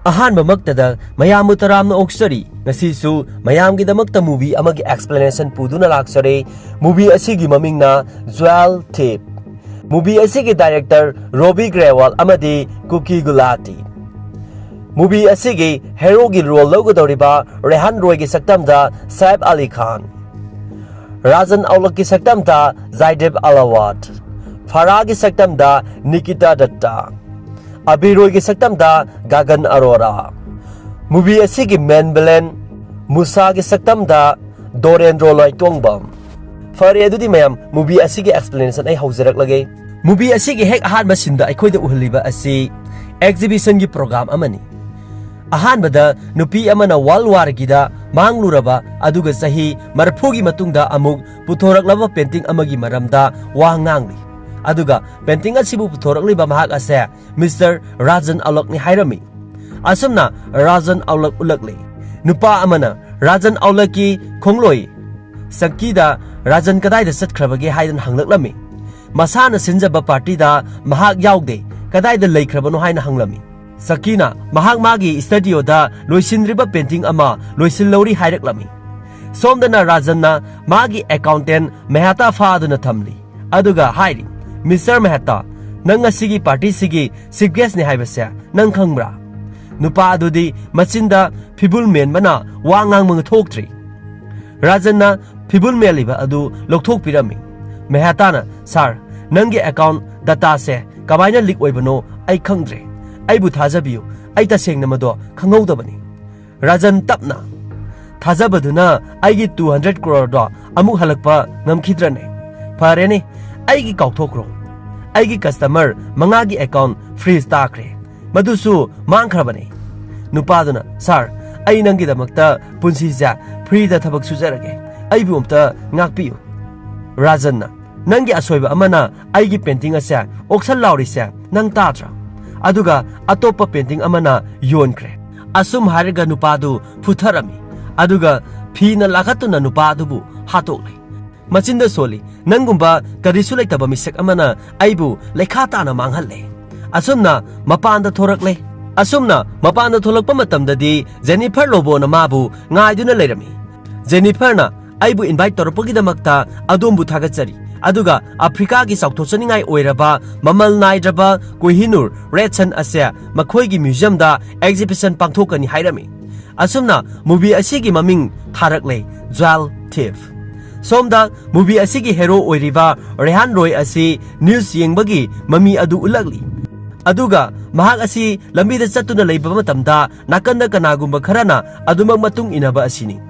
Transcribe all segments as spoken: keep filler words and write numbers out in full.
ꯑꯍꯥꯟꯕꯃꯛꯇꯗ ꯃꯌꯥꯝꯕꯨ ꯇꯔꯥꯝꯅ ꯑꯣꯛꯆꯔꯤ꯫ ꯉꯁꯤꯁꯨ ꯃꯌꯥꯝꯒꯤꯗꯃꯛꯇ movie ꯑꯃꯒꯤ explanation ꯄꯨꯗꯨꯅ ꯂꯥꯛꯆꯔꯦ꯫ Movie ꯑꯁꯤꯒꯤ ꯃꯃꯤꯡꯅ Jewel Thief꯫ Movie ꯑꯁꯤꯒꯤ director Robi Grewal ꯑꯃꯗꯤ Kuki Gulati꯫ Movie ꯑꯁꯤꯒꯤ heroꯒꯤ role ꯂꯧꯒꯗꯧꯔꯤꯕ ꯔꯦꯍꯥꯟ ꯔꯣꯏꯒꯤ ꯁꯛꯇꯝꯗ ꯁꯥꯏꯐ ꯑꯂꯤ ꯈꯥꯟ, ꯔꯥꯖꯟ ꯑꯧꯂꯛꯀꯤ ꯁꯛꯇꯝꯗ ꯖꯥꯏꯗꯦꯕ ꯑꯂꯥꯋꯥꯠ, ꯐꯥꯔꯥꯒꯤ ꯁꯛꯇꯝꯗ ꯅꯤꯀꯤꯇꯥ ꯗꯠꯇꯥ, ꯑꯕꯤꯔꯣꯏꯒꯤ ꯁꯛꯇꯝꯗ ꯒꯥꯒꯟ ꯑꯔꯣꯔꯥ꯫ Movie ꯑꯁꯤꯒꯤ main villain ꯃꯨꯁꯥꯒꯤ ꯁꯛꯇꯝꯗ ꯗꯣꯔꯦꯟꯗ꯭ꯔꯣ ꯂꯣꯏꯇꯣꯡꯕꯝ꯫ ꯐꯔꯦ, ꯑꯗꯨꯗꯤ ꯃꯌꯥꯝ, movie ꯑꯁꯤꯒꯤ explanation ꯑꯩ ꯍꯧꯖꯔꯛꯂꯒꯦ꯫ Movie ꯑꯁꯤꯒꯤ ꯍꯦꯛ ꯑꯍꯥꯟꯕ sceneꯗ ꯑꯩꯈꯣꯏꯗ ꯎꯍꯜꯂꯤꯕ ꯑꯁꯤ exhibitionꯒꯤ program ꯑꯃꯅꯤ꯫ ꯑꯍꯥꯟꯕꯗ ꯅꯨꯄꯤ ꯑꯃꯅ World Warꯒꯤꯗ ꯃꯥꯡꯂꯨꯔꯕ ꯑꯗꯨꯒ ꯆꯍꯤ ꯃꯔꯤꯐꯨꯒꯤ ꯃꯇꯨꯡꯗ ꯑꯃꯨꯛ ꯄꯨꯊꯣꯔꯛꯂꯕ painting ꯑꯃꯒꯤ ꯃꯔꯝꯗ ꯋꯥ ꯉꯥꯡꯂꯤ꯫ ꯑꯗꯨꯒ painting ꯑꯁꯤꯕꯨ ꯄꯨꯊꯣꯔꯛꯂꯤꯕ ꯃꯍꯥꯛ ꯑꯁꯦ Mister ꯔꯥꯖꯟ ꯑꯧꯂꯛꯅꯤ ꯍꯥꯏꯔꯝꯃꯤ꯫ ꯑꯁꯨꯝꯅ ꯔꯥꯖꯟ ꯑꯧꯂꯛ ꯎꯠꯂꯛꯂꯤ꯫ ꯅꯨꯄꯥ ꯑꯃꯅ ꯔꯥꯖꯟ ꯑꯧꯂꯛꯀꯤ ꯈꯣꯡꯂꯣꯏ ꯁꯪꯀꯤꯗ "ꯔꯥꯖꯟ ꯀꯗꯥꯏꯗ ꯆꯠꯈ꯭ꯔꯕꯒꯦ?" ꯍꯥꯏꯗꯨꯅ ꯍꯪꯂꯛꯂꯝꯃꯤ꯫ ꯃꯁꯥꯅ ꯁꯤꯟꯖꯕ partyꯗ ꯃꯍꯥꯛ ꯌꯥꯎꯗꯦ, "ꯀꯗꯥꯏꯗ ꯂꯩꯈ꯭ꯔꯕꯅꯣ?" ꯍꯥꯏꯅ ꯍꯪꯂꯝꯃꯤ꯫ ꯁꯪꯀꯤꯅ ꯃꯍꯥꯛ ꯃꯥꯒꯤ studioꯗ ꯂꯣꯏꯁꯤꯟꯗ꯭ꯔꯤꯕ painting ꯑꯃ ꯂꯣꯏꯁꯤꯜꯂꯧꯔꯤ ꯍꯥꯏꯔꯛꯂꯝꯃꯤ꯫ ꯁꯣꯝꯗꯅ ꯔꯥꯖꯟꯅ ꯃꯥꯒꯤ accountant ꯃꯦꯍꯇꯥ ꯐꯥꯗꯨꯅ ꯊꯝꯂꯤ꯫ ꯑꯗꯨꯒ ꯍꯥꯏꯔꯤ, "Mister ꯃꯦꯍꯇꯥ, ꯅꯪ ꯉꯁꯤꯒꯤ partyꯁꯤꯒꯤ chief guestꯅꯤ ꯍꯥꯏꯕꯁꯦ ꯅꯪ ꯈꯪꯕ꯭ꯔꯥ?" ꯅꯨꯄꯥ ꯑꯗꯨꯗꯤ ꯃꯆꯤꯟꯗ ꯐꯤꯕꯨꯜ ꯃꯦꯟꯕꯅ ꯋꯥ ꯉꯥꯡꯕ ꯊꯣꯛꯇ꯭ꯔꯤ꯫ ꯔꯥꯖꯟꯅ ꯐꯤꯕꯨꯜ ꯃꯦꯜꯂꯤꯕ ꯑꯗꯨ ꯂꯧꯊꯣꯛꯄꯤꯔꯝꯃꯤ꯫ ꯃꯦꯍꯇꯥꯅ, "Sir, ꯅꯪꯒꯤ account dataꯁꯦ ꯀꯃꯥꯏꯅ leak ꯑꯣꯏꯕꯅꯣ ꯑꯩ ꯈꯪꯗ꯭ꯔꯦ꯫ ꯑꯩꯕꯨ ꯊꯥꯖꯕꯤꯌꯨ, ꯑꯩ ꯇꯁꯦꯡꯅ ꯃꯗꯣ ꯈꯪꯍꯧꯗꯕꯅꯤ꯫" ꯔꯥꯖꯟ ꯇꯞꯅ, "ꯊꯥꯖꯕꯗꯨꯅ ꯑꯩꯒꯤ two hundred crore ꯑꯃꯨꯛ ꯍꯜꯂꯛꯄ ꯉꯝꯈꯤꯗ꯭ꯔꯅꯦ? ꯐꯔꯦꯅꯦ, ꯑꯩꯒꯤ ꯀꯥꯎꯊꯣꯛꯈ꯭ꯔꯣ꯫ ꯑꯩꯒꯤ customer ꯃꯉꯥꯒꯤ account freeze ꯇꯥꯈ꯭ꯔꯦ꯫ ꯃꯗꯨꯁꯨ ꯃꯥꯡꯈ꯭ꯔꯕꯅꯦ꯫" ꯅꯨꯄꯥꯗꯨꯅ, "Sir, ꯑꯩ ꯅꯪꯒꯤꯗꯃꯛꯇ ꯄꯨꯟꯁꯤꯁꯦ freeꯗ ꯊꯕꯛ ꯁꯨꯖꯔꯒꯦ꯫ ꯑꯩꯕꯨ ꯑꯝꯇ ꯉꯥꯛꯄꯤꯌꯨ꯫" ꯔꯥꯖꯟꯅ, "ꯅꯪꯒꯤ ꯑꯁꯣꯏꯕ ꯑꯃꯅ ꯑꯩꯒꯤ painting ꯑꯁꯦ auction ꯂꯥꯎꯔꯤꯁꯦ ꯅꯪ ꯇꯥꯗ꯭ꯔꯥ? ꯑꯗꯨꯒ ꯑꯇꯣꯞꯄ painting ꯑꯃꯅ ꯌꯣꯟꯈ꯭ꯔꯦ꯫" ꯑꯁꯨꯝ ꯍꯥꯏꯔꯒ ꯅꯨꯄꯥꯗꯨ ꯐꯨꯊꯔꯝꯃꯤ꯫ ꯑꯗꯨꯒ ꯐꯤꯅ ꯂꯥꯈꯠꯇꯨꯅ ꯅꯨꯄꯥ ꯑꯗꯨꯕꯨ ꯍꯥꯠꯇꯣꯛꯂꯦ꯫ ꯃꯆꯤꯟꯗ ꯁꯣꯜꯂꯤ, "ꯅꯪꯒꯨꯝꯕ ꯀꯔꯤꯁꯨ ꯂꯩꯇꯕ ꯃꯤꯁꯛ ꯑꯃꯅ ꯑꯩꯕꯨ ꯂꯩꯈꯥ ꯇꯥꯅ ꯃꯥꯡꯍꯜꯂꯦ꯫" ꯑꯁꯨꯝꯅ ꯃꯄꯥꯟꯗ ꯊꯣꯔꯛꯂꯦ꯫ ꯑꯁꯨꯝꯅ ꯃꯄꯥꯟꯗ ꯊꯣꯛꯂꯛꯄ ꯃꯇꯝꯗꯗꯤ ꯖꯦꯅꯤꯐꯔ ꯂꯣꯕꯣꯅ ꯃꯥꯕꯨ ꯉꯥꯏꯗꯨꯅ ꯂꯩꯔꯝꯃꯤ꯫ ꯖꯦꯅꯤꯐꯔꯅ, "ꯑꯩꯕꯨ invite ꯇꯧꯔꯛꯄꯒꯤꯗꯃꯛꯇ ꯑꯗꯣꯝꯕꯨ ꯊꯥꯒꯠꯆꯔꯤ, ꯑꯗꯨꯒ ꯑꯐ꯭ꯔꯤꯀꯥꯒꯤ ꯆꯥꯎꯊꯣꯛꯆꯅꯤꯡꯉꯥꯏ ꯑꯣꯏꯔꯕ ꯃꯃꯜ ꯅꯥꯏꯗ꯭ꯔꯕ ꯀꯣꯍꯤꯅꯨꯔ ꯔꯦꯗ ꯁꯟ ꯑꯁꯦ ꯃꯈꯣꯏꯒꯤ museum ꯗ exhibition ꯄꯥꯡꯊꯣꯛꯀꯅꯤ" ꯍꯥꯏꯔꯝꯃꯤ꯫ ꯑꯁꯨꯝꯅ movie ꯑꯁꯤꯒꯤ ꯃꯃꯤꯡ ꯊꯥꯔꯛꯂꯦ, Jewel Thief꯫ ꯁꯣꯝꯗ movie ꯑꯁꯤꯒꯤ hero ꯑꯣꯏꯔꯤꯕ ꯔꯦꯍꯥꯟ ꯔꯣꯏ ꯑꯁꯤ news ꯌꯦꯡꯕꯒꯤ ꯃꯃꯤ ꯑꯗꯨ ꯎꯠꯂꯛꯂꯤ꯫ ꯑꯗꯨꯒ ꯃꯍꯥꯛ ꯑꯁꯤ ꯂꯝꯕꯤꯗ ꯆꯠꯇꯨꯅ ꯂꯩꯕ ꯃꯇꯝꯗ ꯅꯥꯀꯟꯗ ꯀꯅꯥꯒꯨꯝꯕ ꯈꯔꯅ ꯑꯗꯨꯃꯛ ꯃꯇꯨꯡ ꯏꯟꯅꯕ ꯑꯁꯤꯅꯤ꯫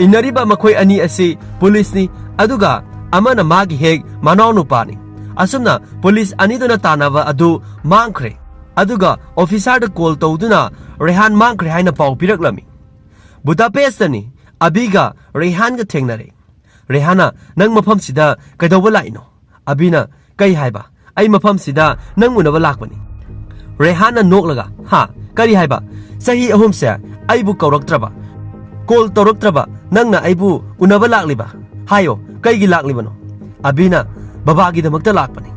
ꯏꯟꯅꯔꯤꯕ ꯃꯈꯣꯏ ꯑꯅꯤ ꯑꯁꯤ ꯄꯨꯂꯤꯁꯅꯤ, ꯑꯗꯨꯒ ꯑꯃꯅ ꯃꯥꯒꯤ ꯍꯦꯛ ꯃꯅꯥꯎꯅꯨꯄꯥꯅꯤ꯫ ꯑꯁꯨꯝꯅ ꯄꯨꯂꯤꯁ ꯑꯅꯤꯗꯨꯅ ꯇꯥꯟꯅꯕ ꯑꯗꯨ ꯃꯥꯡꯈ꯭ꯔꯦ, ꯑꯗꯨꯒ officer ꯗ call ꯇꯧꯗꯨꯅ ꯔꯦꯍꯥꯟ ꯃꯥꯡꯈ꯭ꯔꯦ ꯍꯥꯏꯅ ꯄꯥꯎ ꯄꯤꯔꯛꯂꯝꯃꯤ꯫ ꯕꯨꯗꯥꯄꯦꯁ꯭ꯠꯇꯅꯤ ꯑꯕꯤꯒ ꯔꯦꯍꯥꯟꯒ ꯊꯦꯡꯅꯔꯦ꯫ ꯔꯦꯍꯥꯟꯅ, "ꯅꯪ ꯃꯐꯝꯁꯤꯗ ꯀꯩꯗꯧꯕ ꯂꯥꯛꯏꯅꯣ?" ꯑꯕꯤꯅ, "ꯀꯩ ꯍꯥꯏꯕ? ꯑꯩ ꯃꯐꯝꯁꯤꯗ ꯅꯪ ꯎꯅꯕ ꯂꯥꯛꯄꯅꯤ꯫" ꯔꯦꯍꯥꯟꯅ ꯅꯣꯛꯂꯒ, "ꯍꯥ? ꯀꯔꯤ ꯍꯥꯏꯕ? ꯆꯍꯤ ꯑꯍꯨꯝꯁꯦ ꯑꯩꯕꯨ ꯀꯧꯔꯛꯇ꯭ꯔꯕ, call ꯇꯧꯔꯛꯇ꯭ꯔꯕ ꯅꯪꯅ ꯑꯩꯕꯨ ꯎꯅꯕ ꯂꯥꯛꯂꯤꯕ? ꯍꯥꯏꯌꯣ, ꯀꯩꯒꯤ ꯂꯥꯛꯂꯤꯕꯅꯣ?" ꯑꯕꯤꯅ, "ꯕꯕꯥꯒꯤꯗꯃꯛꯇ ꯂꯥꯛꯄꯅꯤ꯫"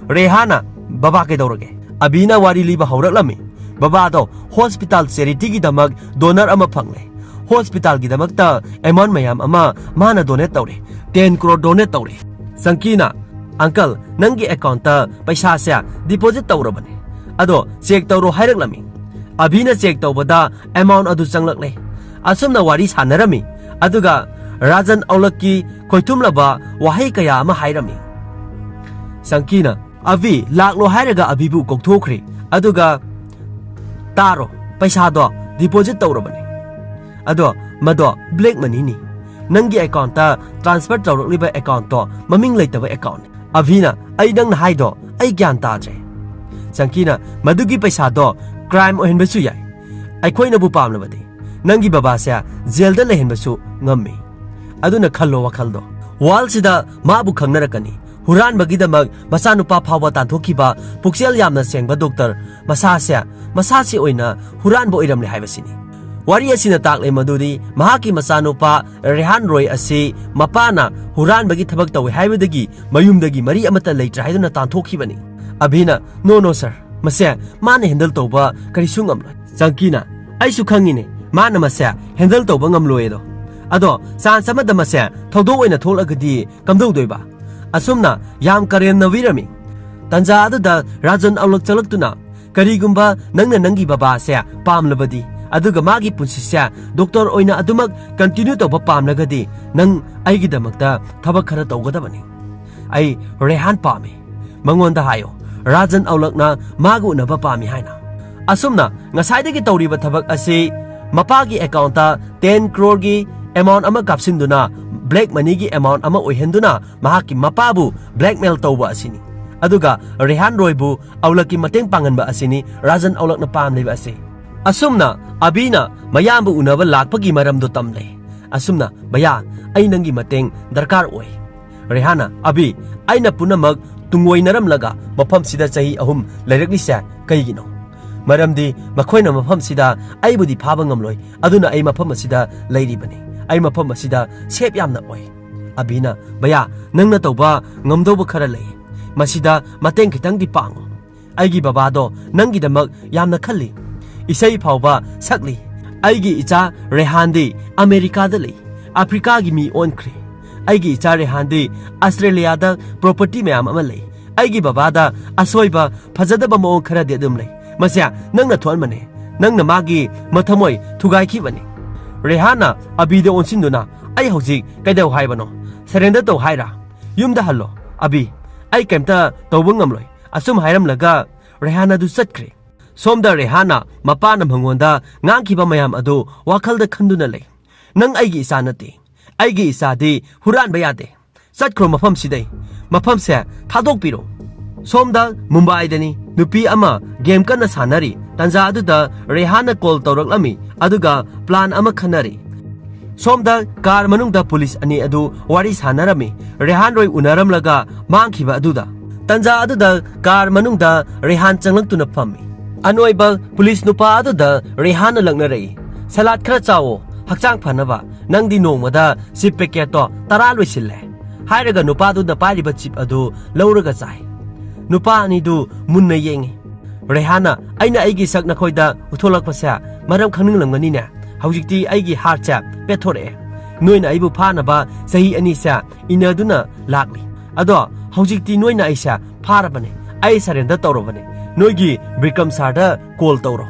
ꯔꯦꯍꯥꯟꯅ, "ꯕꯕꯥ ꯀꯩꯗꯧꯔꯒꯦ?" ꯑꯕꯤꯅ ꯋꯥꯔꯤ ꯂꯤꯕ ꯍꯧꯔꯛꯂꯝꯃꯤ꯫ "ꯕꯕꯥꯗꯣ hospital charity ꯒꯤꯗꯃꯛ donor ꯑꯃ ꯐꯪꯂꯦ꯫ Hospital ꯒꯤꯗꯃꯛꯇ amount ꯃꯌꯥꯝ ꯑꯃ ꯃꯥꯅ donate ꯇꯧꯔꯦ꯫ Ten crore donate ꯇꯧꯔꯦ꯫" ꯆꯪꯀꯤꯅ, "Uncle, ꯅꯪꯒꯤ account ꯇ ꯄꯩꯁꯥꯁꯦ deposit ꯇꯧꯔꯕꯅꯦ꯫ ꯑꯗꯣ check ꯇꯧꯔꯣ ꯍꯥꯏꯔꯛꯂꯝꯃꯤ꯫" ꯑꯕꯤꯅ check ꯇꯧꯕꯗ amount ꯑꯗꯨ ꯆꯪꯂꯛꯂꯦ꯫ ꯑꯁꯨꯝꯅ ꯋꯥꯔꯤ ꯁꯥꯟꯅꯔꯝꯃꯤ꯫ ꯑꯗꯨꯒ ꯔꯥꯖꯟ ꯑꯧꯂꯛꯀꯤ ꯈꯣꯏꯊꯨꯝꯂꯕ ꯋꯥꯍꯩ ꯀꯌꯥ ꯑꯃ ꯍꯥꯏꯔꯝꯃꯤ꯫ ꯆꯪꯀꯤꯅ, "ꯑꯕꯤ, ꯂꯥꯛꯂꯣ" ꯍꯥꯏꯔꯒ ꯑꯕꯤꯕꯨ ꯀꯧꯊꯣꯛꯈ꯭ꯔꯦ꯫ ꯑꯗꯨꯒ, "ꯇꯥꯔꯣ, ꯄꯩꯁꯥꯗꯣ deposit ꯇꯧꯔꯕꯅꯦ꯫ ꯑꯗꯣ ꯃꯗꯣ black money ꯅꯤ꯫ ꯅꯪꯒꯤ account ꯇ transfer ꯇꯧꯔꯛꯂꯤꯕ account ꯇꯣ ꯃꯃꯤꯡ ꯂꯩꯇꯕ account ꯅꯤ꯫" ꯑꯕꯤꯅ, "ꯑꯩ ꯅꯪꯅ ꯍꯥꯏꯗꯣ ꯑꯩ ꯒ꯭ꯌꯥꯟ ꯇꯥꯗ꯭ꯔꯦ꯫" ꯆꯪꯀꯤꯅ, "ꯃꯗꯨꯒꯤ ꯄꯩꯁꯥꯗꯣ crime ꯑꯣꯏꯍꯟꯕꯁꯨ ꯌꯥꯏ꯫ ꯑꯩꯈꯣꯏꯅꯕꯨ ꯄꯥꯝꯂꯕꯗꯤ ꯅꯪꯒꯤ ꯕꯕꯥꯁꯦ jail ꯗ ꯂꯩꯍꯟꯕꯁꯨ ꯉꯝꯃꯤ꯫ ꯑꯗꯨꯅ ꯈꯜꯂꯣ ꯋꯥꯈꯜꯗꯣ꯫ World ꯁꯤꯗ ꯃꯥꯕꯨ ꯈꯪꯅꯔꯛꯀꯅꯤ꯫ ꯍꯨꯔꯥꯟꯕꯒꯤꯗꯃꯛ ꯃꯆꯥꯅꯨꯄꯥ ꯐꯥꯎꯕ ꯇꯥꯟꯊꯣꯛꯈꯤꯕ ꯄꯨꯛꯆꯦꯜ ꯌꯥꯝꯅ ꯁꯦꯡꯕ doctor ꯃꯁꯥꯁꯦ, ꯃꯁꯥꯁꯤ ꯑꯣꯏꯅ ꯍꯨꯔꯥꯟꯕ ꯑꯣꯏꯔꯝꯂꯦ ꯍꯥꯏꯕꯁꯤꯅꯤ꯫ ꯋꯥꯔꯤ ꯑꯁꯤꯅ ꯇꯥꯛꯂꯦ ꯃꯗꯨꯗꯤ ꯃꯍꯥꯛꯀꯤ ꯃꯆꯥꯅꯨꯄꯥ ꯔꯦꯍꯥꯟ ꯔꯣꯏ ꯑꯁꯤ ꯃꯄꯥꯅ ꯍꯨꯔꯥꯟꯕꯒꯤ ꯊꯕꯛ ꯇꯧꯏ ꯍꯥꯏꯕꯗꯒꯤ ꯃꯌꯨꯝꯗꯒꯤ ꯃꯔꯤ ꯑꯃꯠꯇ ꯂꯩꯇ꯭ꯔꯦ ꯍꯥꯏꯗꯨꯅ ꯇꯥꯟꯊꯣꯛꯈꯤꯕꯅꯤ꯫ ꯑꯕꯤꯅ, "No, no, sir, ꯃꯁꯦ ꯃꯥꯅ ꯍꯦꯟꯗꯜ ꯇꯧꯕ ꯀꯔꯤꯁꯨ ꯉꯝꯂꯣꯏ꯫ ꯆꯪꯀꯤꯅ, "ꯑꯩꯁꯨ ꯈꯪꯉꯤꯅꯦ, ꯃꯥꯅ ꯃꯁꯦ ꯍꯦꯟꯗꯜ ꯇꯧꯕ ꯉꯝꯂꯣꯏ ꯑꯗꯣ꯫ ꯑꯗꯣ ꯆꯥꯟꯁ ꯑꯃꯗ ꯃꯁꯦ ꯊꯧꯗꯣꯛ ꯑꯣꯏꯅ ꯊꯣꯛꯂꯛꯑꯒꯗꯤ ꯀꯝꯗꯧꯗꯣꯏꯕ?" ꯑꯁꯨꯝꯅ ꯌꯥꯝ ꯀꯔꯦꯝꯅꯕꯤꯔꯝꯃꯤ꯫ ꯇꯟꯖꯥ ꯑꯗꯨꯗ ꯔꯥꯖꯟ ꯑꯧꯂꯛ ꯆꯪꯂꯛꯇꯨꯅ, "ꯀꯔꯤꯒꯨꯝꯕ ꯅꯪꯅ ꯅꯪꯒꯤ ꯕꯕꯥꯁꯦ ꯄꯥꯝꯂꯕꯗꯤ, ꯑꯗꯨꯒ ꯃꯥꯒꯤ ꯄꯨꯟꯁꯤꯁꯦ ꯗꯣꯛꯇꯔ ꯑꯣꯏꯅ ꯑꯗꯨꯃꯛ ꯀꯟꯇꯤꯅ꯭ꯌꯨ ꯇꯧꯕ ꯄꯥꯝꯂꯒꯗꯤ, ꯅꯪ ꯑꯩꯒꯤꯗꯃꯛꯇ ꯊꯕꯛ ꯈꯔ ꯇꯧꯒꯗꯕꯅꯤ꯫ ꯑꯩ ꯔꯦꯍꯥꯟ ꯄꯥꯝꯃꯤ꯫ ꯃꯉꯣꯟꯗ ꯍꯥꯏꯌꯣ, ꯔꯥꯖꯟ ꯑꯧꯂꯛꯅ ꯃꯥꯒ ꯎꯅꯕ ꯄꯥꯝꯃꯤ" ꯍꯥꯏꯅ꯫ ꯑꯁꯨꯝꯅ ꯉꯁꯥꯏꯗꯒꯤ ꯇꯧꯔꯤꯕ ꯊꯕꯛ ꯑꯁꯤ ꯃꯄꯥꯒꯤ ꯑꯦꯀꯥꯎꯟꯇ ꯇꯦꯟ ꯀ꯭ꯔꯣꯔꯒꯤ ꯑꯦꯃꯥꯎꯟ ꯑꯃ ꯀꯥꯞꯁꯤꯟꯗꯨꯅ, ꯕ꯭ꯂꯦꯛ ꯃꯅꯤꯒꯤ ꯑꯦꯃꯥꯎꯟ ꯑꯃ ꯑꯣꯏꯍꯟꯗꯨꯅ ꯃꯍꯥꯛꯀꯤ ꯃꯄꯥꯕꯨ ꯕ꯭ꯂꯦꯛꯃꯦꯜ ꯇꯧꯕ ꯑꯁꯤꯅꯤ꯫ ꯑꯗꯨꯒ ꯔꯦꯍꯥꯟ ꯔꯣꯏꯕꯨ ꯑꯧꯂꯛꯀꯤ ꯃꯇꯦꯡ ꯄꯥꯡꯍꯟꯕ ꯑꯁꯤꯅꯤ ꯔꯥꯖꯟ ꯑꯧꯂꯛꯅ ꯄꯥꯝꯂꯤꯕ ꯑꯁꯤ꯫ ꯑꯁꯨꯝꯅ ꯑꯕꯤꯅ ꯃꯌꯥꯝꯕ ꯎꯅꯕ ꯂꯥꯛꯄꯒꯤ ꯃꯔꯝꯗꯣ ꯇꯝꯂꯦ꯫ ꯑꯁꯨꯝꯅ, "ꯚꯌꯥ, ꯑꯩ ꯅꯪꯒꯤ ꯃꯇꯦꯡ ꯗꯔꯀꯥꯔ ꯑꯣꯏ꯫" ꯔꯦꯍꯥꯅ, "ꯑꯕꯤ, ꯑꯩꯅ ꯄꯨꯝꯅꯃꯛ ꯇꯨꯡꯑꯣꯏꯅꯔꯝꯂꯒ ꯃꯐꯝꯁꯤꯗ ꯆꯍꯤ ꯑꯍꯨꯝ ꯂꯩꯔꯛꯂꯤꯁꯦ ꯀꯩꯒꯤꯅꯣ? ꯃꯔꯝꯗꯤ ꯃꯈꯣꯏꯅ ꯃꯐꯝꯁꯤꯗ ꯑꯩꯕꯨꯗꯤ ꯐꯥꯕ ꯉꯝꯂꯣꯏ, ꯑꯗꯨꯅ ꯑꯩ ꯃꯐꯝ ꯑꯁꯤꯗ ꯂꯩꯔꯤꯕꯅꯤ꯫ ꯑꯩ ꯃꯐꯝ ꯑꯁꯤꯗ ꯁꯦꯞ ꯌꯥꯝꯅ ꯑꯣꯏ꯫" ꯑꯕꯤꯅ, "ꯚꯌꯥ, ꯅꯪꯅ ꯇꯧꯕ ꯉꯝꯗꯧꯕ ꯈꯔ ꯂꯩ꯫ ꯃꯁꯤꯗ ꯃꯇꯦꯡ ꯈꯤꯇꯪꯗꯤ ꯄꯥꯡꯉꯨ꯫ ꯑꯩꯒꯤ ꯕꯕꯥꯗꯣ ꯅꯪꯒꯤꯗꯃꯛ ꯌꯥꯝꯅ ꯈꯜꯂꯤ꯫ ꯏꯁꯩ ꯐꯥꯎꯕ ꯁꯛꯂꯤ꯫ ꯑꯩꯒꯤ ꯏꯆꯥ ꯔꯦꯍꯥꯟꯗꯤ ꯑꯃꯦꯔꯤꯀꯥꯗ ꯂꯩ꯫ ꯑꯐ꯭ꯔꯤꯀꯥꯒꯤ ꯃꯤ ꯑꯣꯟꯈ꯭ꯔꯦ꯫ ꯑꯩꯒꯤ ꯏꯆꯥ ꯔꯦꯍꯥꯟꯗꯤ ꯑꯁꯇ꯭ꯔꯦꯂꯤꯌꯥꯗ ꯄ꯭ꯔꯣꯄꯔꯇꯤ ꯃꯌꯥꯝ ꯑꯃ ꯂꯩ꯫ ꯑꯩꯒꯤ ꯕꯕꯥꯗ ꯑꯁꯣꯏꯕ ꯐꯖꯗꯕ ꯃꯑꯣꯡ ꯈꯔꯗꯤ ꯑꯗꯨꯝ ꯂꯩ꯫ ꯃꯁꯦ ꯅꯪꯅ ꯊꯣꯛꯍꯟꯕꯅꯦ꯫ ꯅꯪꯅ ꯃꯥꯒꯤ ꯃꯊꯃꯣꯏ ꯊꯨꯒꯥꯏꯈꯤꯕꯅꯤ꯫" ꯔꯦꯍꯥꯟꯅ ꯑꯕꯤꯗ ꯑꯣꯟꯁꯤꯟꯗꯨꯅ, "ꯑꯩ ꯍꯧꯖꯤꯛ ꯀꯩꯗꯧ ꯍꯥꯏꯕꯅꯣ? ꯁꯔꯦꯟꯗꯔ ꯇꯧ ꯍꯥꯏꯔꯥ? ꯌꯨꯝꯗ ꯍꯜꯂꯣ꯫ ꯑꯕꯤ, ꯑꯩ ꯀꯩꯝꯇ ꯇꯧꯕ ꯉꯝꯂꯣꯏ꯫" ꯑꯁꯨꯝ ꯍꯥꯏꯔꯝꯂꯒ ꯔꯦꯍꯥꯟ ꯑꯗꯨ ꯆꯠꯈ꯭ꯔꯦ꯫ ꯁꯣꯝꯗ ꯔꯦꯍꯥꯟꯅ ꯃꯄꯥꯅ ꯃꯉꯣꯟꯗ ꯉꯥꯡꯈꯤꯕ ꯃꯌꯥꯝ ꯑꯗꯨ ꯋꯥꯈꯜꯗ ꯈꯟꯗꯨꯅ ꯂꯩ꯫ "ꯅꯪ ꯑꯩꯒꯤ ꯏꯆꯥ ꯅꯠꯇꯦ꯫ ꯑꯩꯒꯤ ꯏꯆꯥꯗꯤ ꯍꯨꯔꯥꯟꯕ ꯌꯥꯗꯦ꯫ ꯆꯠꯈ꯭ꯔꯣ ꯃꯐꯝꯁꯤꯗꯩ꯫ ꯃꯐꯝꯁꯦ ꯊꯥꯗꯣꯛꯄꯤꯔꯣ꯫" ꯁꯣꯝꯗ ꯃꯨꯝꯕꯥꯏꯗꯅꯤ꯫ ꯅꯨꯄꯤ ꯑꯃ ꯒꯦꯝ ꯀꯟꯅ ꯁꯥꯟꯅꯔꯤ꯫ ꯇꯟꯖꯥ ꯑꯗꯨꯗ ꯔꯦꯍꯥꯟꯅ ꯀꯣꯜ ꯇꯧꯔꯛꯂꯝꯃꯤ, ꯑꯗꯨꯒ ꯄ꯭ꯂꯥꯟ ꯑꯃ ꯈꯟꯅꯔꯤ꯫ ꯁꯣꯝꯗ ꯀꯥꯔ ꯃꯅꯨꯡꯗ ꯄꯨꯂꯤꯁ ꯑꯅꯤ ꯑꯗꯨ ꯋꯥꯔꯤ ꯁꯥꯟꯅꯔꯝꯃꯤ꯫ ꯔꯦꯍꯥꯟ ꯔꯣꯏ ꯎꯅꯔꯝꯂꯒ ꯃꯥꯡꯈꯤꯕ ꯑꯗꯨꯗ꯫ ꯇꯟꯖꯥ ꯑꯗꯨꯗ ꯀꯥꯔ ꯃꯅꯨꯡꯗ ꯔꯦꯍꯥꯟ ꯆꯪꯂꯛꯇꯨꯅ ꯐꯝꯃꯤ꯫ ꯑꯅꯣꯏꯕ ꯄꯨꯂꯤꯁ ꯅꯨꯄꯥ ꯑꯗꯨꯗ ꯔꯦꯍꯥꯟꯅ ꯂꯛꯅꯔꯛꯏ, "ꯁꯂꯥꯠ ꯈꯔ ꯆꯥꯎꯋꯣ, ꯍꯛꯆꯥꯡ ꯐꯅꯕ꯫ ꯅꯪꯗꯤ ꯅꯣꯡꯃꯗ ꯆꯤꯞ ꯄꯦꯀꯦꯠꯇꯣ ꯇꯔꯥ ꯂꯣꯏꯁꯤꯜꯂꯦ꯫" ꯍꯥꯏꯔꯒ ꯅꯨꯄꯥꯗꯨꯅ ꯄꯥꯏꯔꯤꯕ ꯆꯤꯞ ꯑꯗꯨ ꯂꯧꯔꯒ ꯆꯥꯏ꯫ ꯅꯨꯄꯥ ꯑꯅꯤꯗꯨ ꯃꯨꯟꯅ ꯌꯦꯡꯉꯤ꯫ ꯔꯦꯍꯥꯟꯅ, "ꯑꯩꯅ ꯑꯩꯒꯤ ꯁꯛ ꯅꯈꯣꯏꯗ ꯎꯠꯊꯣꯛꯂꯛꯄꯁꯦ ꯃꯔꯝ ꯈꯪꯅꯤꯡꯂꯝꯒꯅꯤꯅꯦ? ꯍꯧꯖꯤꯛꯇꯤ ꯑꯩꯒꯤ ꯍꯥꯔꯠꯁꯦ ꯄꯦꯠꯊꯣꯔꯛꯑꯦ꯫ ꯅꯣꯏꯅ ꯑꯩꯕꯨ ꯐꯥꯅꯕ ꯆꯍꯤ ꯑꯅꯤꯁꯦ ꯏꯟꯅꯗꯨꯅ ꯂꯥꯛꯂꯤ꯫ ꯑꯗꯣ ꯍꯧꯖꯤꯛꯇꯤ ꯅꯣꯏꯅ ꯑꯩꯁꯦ ꯐꯥꯔꯕꯅꯦ꯫ ꯑꯩ ꯁꯔꯦꯟꯗꯔ ꯇꯧꯔꯕꯅꯦ꯫ ꯅꯣꯏꯒꯤ ꯕꯤꯀ꯭ꯔꯝ ꯁꯥꯔꯗ ꯀꯣꯜ ꯇꯧꯔꯣ꯫"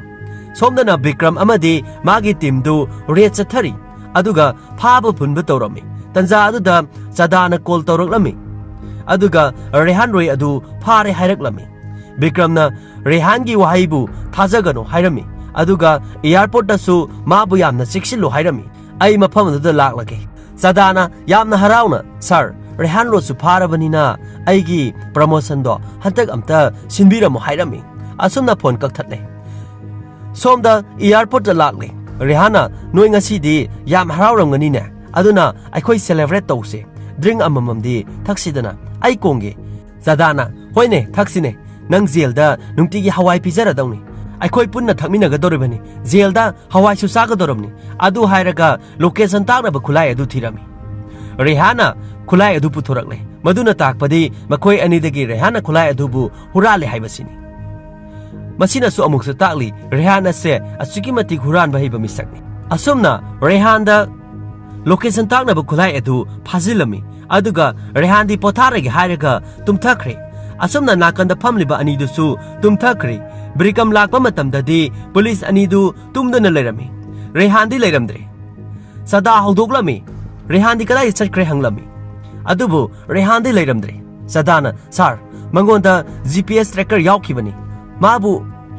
ꯁꯣꯝꯗꯅ ꯕꯤꯀ꯭ꯔꯝ ꯑꯃꯗꯤ ꯃꯥꯒꯤ ꯇꯤꯝꯗꯨ ꯔꯦꯗ ꯆꯠꯊꯔꯤ꯫ ꯑꯗꯨꯒ ꯐꯥꯕ ꯄꯨꯟꯕ ꯇꯧꯔꯝꯃꯤ꯫ ꯇꯟꯖꯥ ꯑꯗꯨꯗ ꯆꯥꯗꯥꯅ ꯀꯣꯜ ꯇꯧꯔꯛꯂꯝꯃꯤ꯫ ꯑꯗꯨꯒ ꯔꯦꯍꯥꯟ ꯔꯣꯏ ꯑꯗꯨ ꯐꯥꯔꯦ ꯍꯥꯏꯔꯛꯂꯝꯃꯤ꯫ ꯕꯤꯀ꯭ꯔꯝꯅ ꯔꯦꯍꯥꯟꯒꯤ ꯋꯥꯍꯩꯕꯨ ꯊꯥꯖꯒꯅꯨ ꯍꯥꯏꯔꯝꯃꯤ꯫ ꯑꯗꯨꯒ ꯑꯦꯌꯥꯔꯄꯣꯔꯠꯇꯁꯨ ꯃꯥꯕꯨ ꯌꯥꯝꯅ ꯆꯦꯛꯁꯤꯜꯂꯨ ꯍꯥꯏꯔꯝꯃꯤ꯫ "ꯑꯩ ꯃꯐꯝ ꯑꯗꯨꯗ ꯂꯥꯛꯂꯒꯦ꯫" ꯆꯥꯗꯥꯅ ꯌꯥꯝꯅ ꯍꯔꯥꯎꯅ, "ꯁꯥꯔ, ꯔꯦꯍꯥꯟ ꯔꯣꯁꯨ ꯐꯥꯔꯕꯅꯤꯅ ꯑꯩꯒꯤ ꯄ꯭ꯔꯃꯣꯁꯟꯗꯣ ꯍꯟꯇꯛ ꯑꯝꯇ ꯁꯤꯟꯕꯤꯔꯝꯃꯣ" ꯍꯥꯏꯔꯝꯃꯤ꯫ ꯑꯁꯨꯝꯅ ꯐꯣꯟ ꯀꯛꯊꯠꯂꯦ꯫ ꯁꯣꯝꯗ ꯑꯦꯌꯥꯔꯄꯣꯔꯠꯇ ꯂꯥꯛꯂꯦ꯫ ꯔꯦꯍꯥꯟꯅ, "ꯅꯣꯏ ꯉꯁꯤꯗꯤ ꯌꯥꯝ ꯍꯔꯥꯎꯔꯝꯒꯅꯤꯅꯦ, ꯑꯗꯨꯅ ꯑꯩꯈꯣꯏ ꯁꯦꯂꯦꯕ꯭ꯔꯦꯠ ꯇꯧꯁꯦ, ꯗ꯭ꯔꯤꯡ ꯑꯃꯃꯝꯗꯤ ꯊꯛꯁꯤꯗꯅ, ꯑꯩ ꯀꯣꯡꯒꯦ꯫" ꯆꯥꯗꯥꯅ, "ꯍꯣꯏꯅꯦ, ꯊꯛꯁꯤꯅꯦ, ꯅꯪ ꯖꯦꯜꯗ ꯅꯨꯡꯇꯤꯒꯤ ꯍꯋꯥꯏ ꯄꯤꯖꯔꯗꯧꯅꯤ, ꯑꯩꯈꯣꯏ ꯄꯨꯟꯅ ꯊꯛꯃꯤꯟꯅꯒꯗꯧꯔꯤꯕꯅꯤ, ꯖꯦꯜꯗ ꯍꯋꯥꯏꯁꯨ ꯆꯥꯒꯗꯧꯔꯕꯅꯤ꯫" ꯑꯗꯨ ꯍꯥꯏꯔꯒ ꯂꯣꯀꯦꯁꯟ ꯇꯥꯛꯅꯕ ꯈꯨꯠꯂꯥꯏ ꯑꯗꯨ ꯊꯤꯔꯝꯃꯤ꯫ ꯔꯦꯍꯥꯟꯅ ꯈꯨꯠꯂꯥꯏ ꯑꯗꯨ ꯄꯨꯊꯣꯔꯛꯂꯦ꯫ ꯃꯗꯨꯅ ꯇꯥꯛꯄꯗꯤ ꯃꯈꯣꯏ ꯑꯅꯤꯗꯒꯤ ꯔꯦꯍꯥꯟꯅ ꯈꯨꯠꯂꯥꯏ ꯑꯗꯨꯕꯨ ꯍꯨꯔꯥꯜꯂꯦ ꯍꯥꯏꯕꯁꯤꯅꯤ꯫ ꯃꯁꯤꯅꯁꯨ ꯑꯃꯨꯛꯁꯨ ꯇꯥꯛꯂꯤ, ꯔꯦꯍꯥꯟ ꯑꯁꯦ ꯑꯁꯨꯛꯀꯤ ꯃꯇꯤꯛ ꯍꯨꯔꯥꯟꯕ ꯍꯩꯕ ꯃꯤꯁꯛꯅꯤ꯫ ꯑꯁꯨꯝꯅ ꯔꯦꯍꯥꯟꯗ ꯂꯣꯀꯦꯁꯟ ꯇꯥꯛꯅꯕ ꯈꯨꯠꯂꯥꯏ ꯑꯗꯨ ꯐꯥꯖꯤꯜꯂꯝꯃꯤ꯫ ꯑꯗꯨꯒ ꯔꯦꯍꯥꯟꯗꯤ ꯄꯣꯊꯥꯔꯒꯦ ꯍꯥꯏꯔꯒ ꯇꯨꯝꯊꯈ꯭ꯔꯦ꯫ ꯑꯁꯨꯝꯅ ꯅꯥꯀꯟꯗ ꯐꯝꯂꯤꯕ ꯑꯅꯤꯗꯨꯁꯨ ꯇꯨꯝꯊꯈ꯭ꯔꯦ꯫ ꯕꯤꯀ꯭ꯔꯝ ꯂꯥꯛꯄ ꯃꯇꯝꯗꯗꯤ ꯄꯨꯂꯤꯁ ꯑꯅꯤꯗꯨ ꯇꯨꯝꯗꯨꯅ ꯂꯩꯔꯝꯃꯤ꯫ ꯔꯦꯍꯥꯟꯗꯤ ꯂꯩꯔꯝꯗ꯭ꯔꯦ꯫ ꯆꯥꯗꯥ ꯍꯧꯗꯣꯛꯂꯝꯃꯤ꯫ "ꯔꯦꯍꯥꯟꯗꯤ ꯀꯗꯥꯏꯗ ꯆꯠꯈ꯭ꯔꯦ?" ꯍꯪꯂꯝꯃꯤ꯫ ꯑꯗꯨꯕꯨ ꯔꯦꯍꯥꯟꯗꯤ ꯂꯩꯔꯝꯗ꯭ꯔꯦ꯫ ꯆꯥꯗꯥꯅ, "ꯁꯥꯔ, ꯃꯉꯣꯟꯗ ꯖꯤ ꯄꯤ ꯑꯦꯁ ꯇ꯭ꯔꯦꯀꯔ ꯌꯥꯎꯈꯤꯕꯅꯤ꯫ ꯃꯥꯕꯨ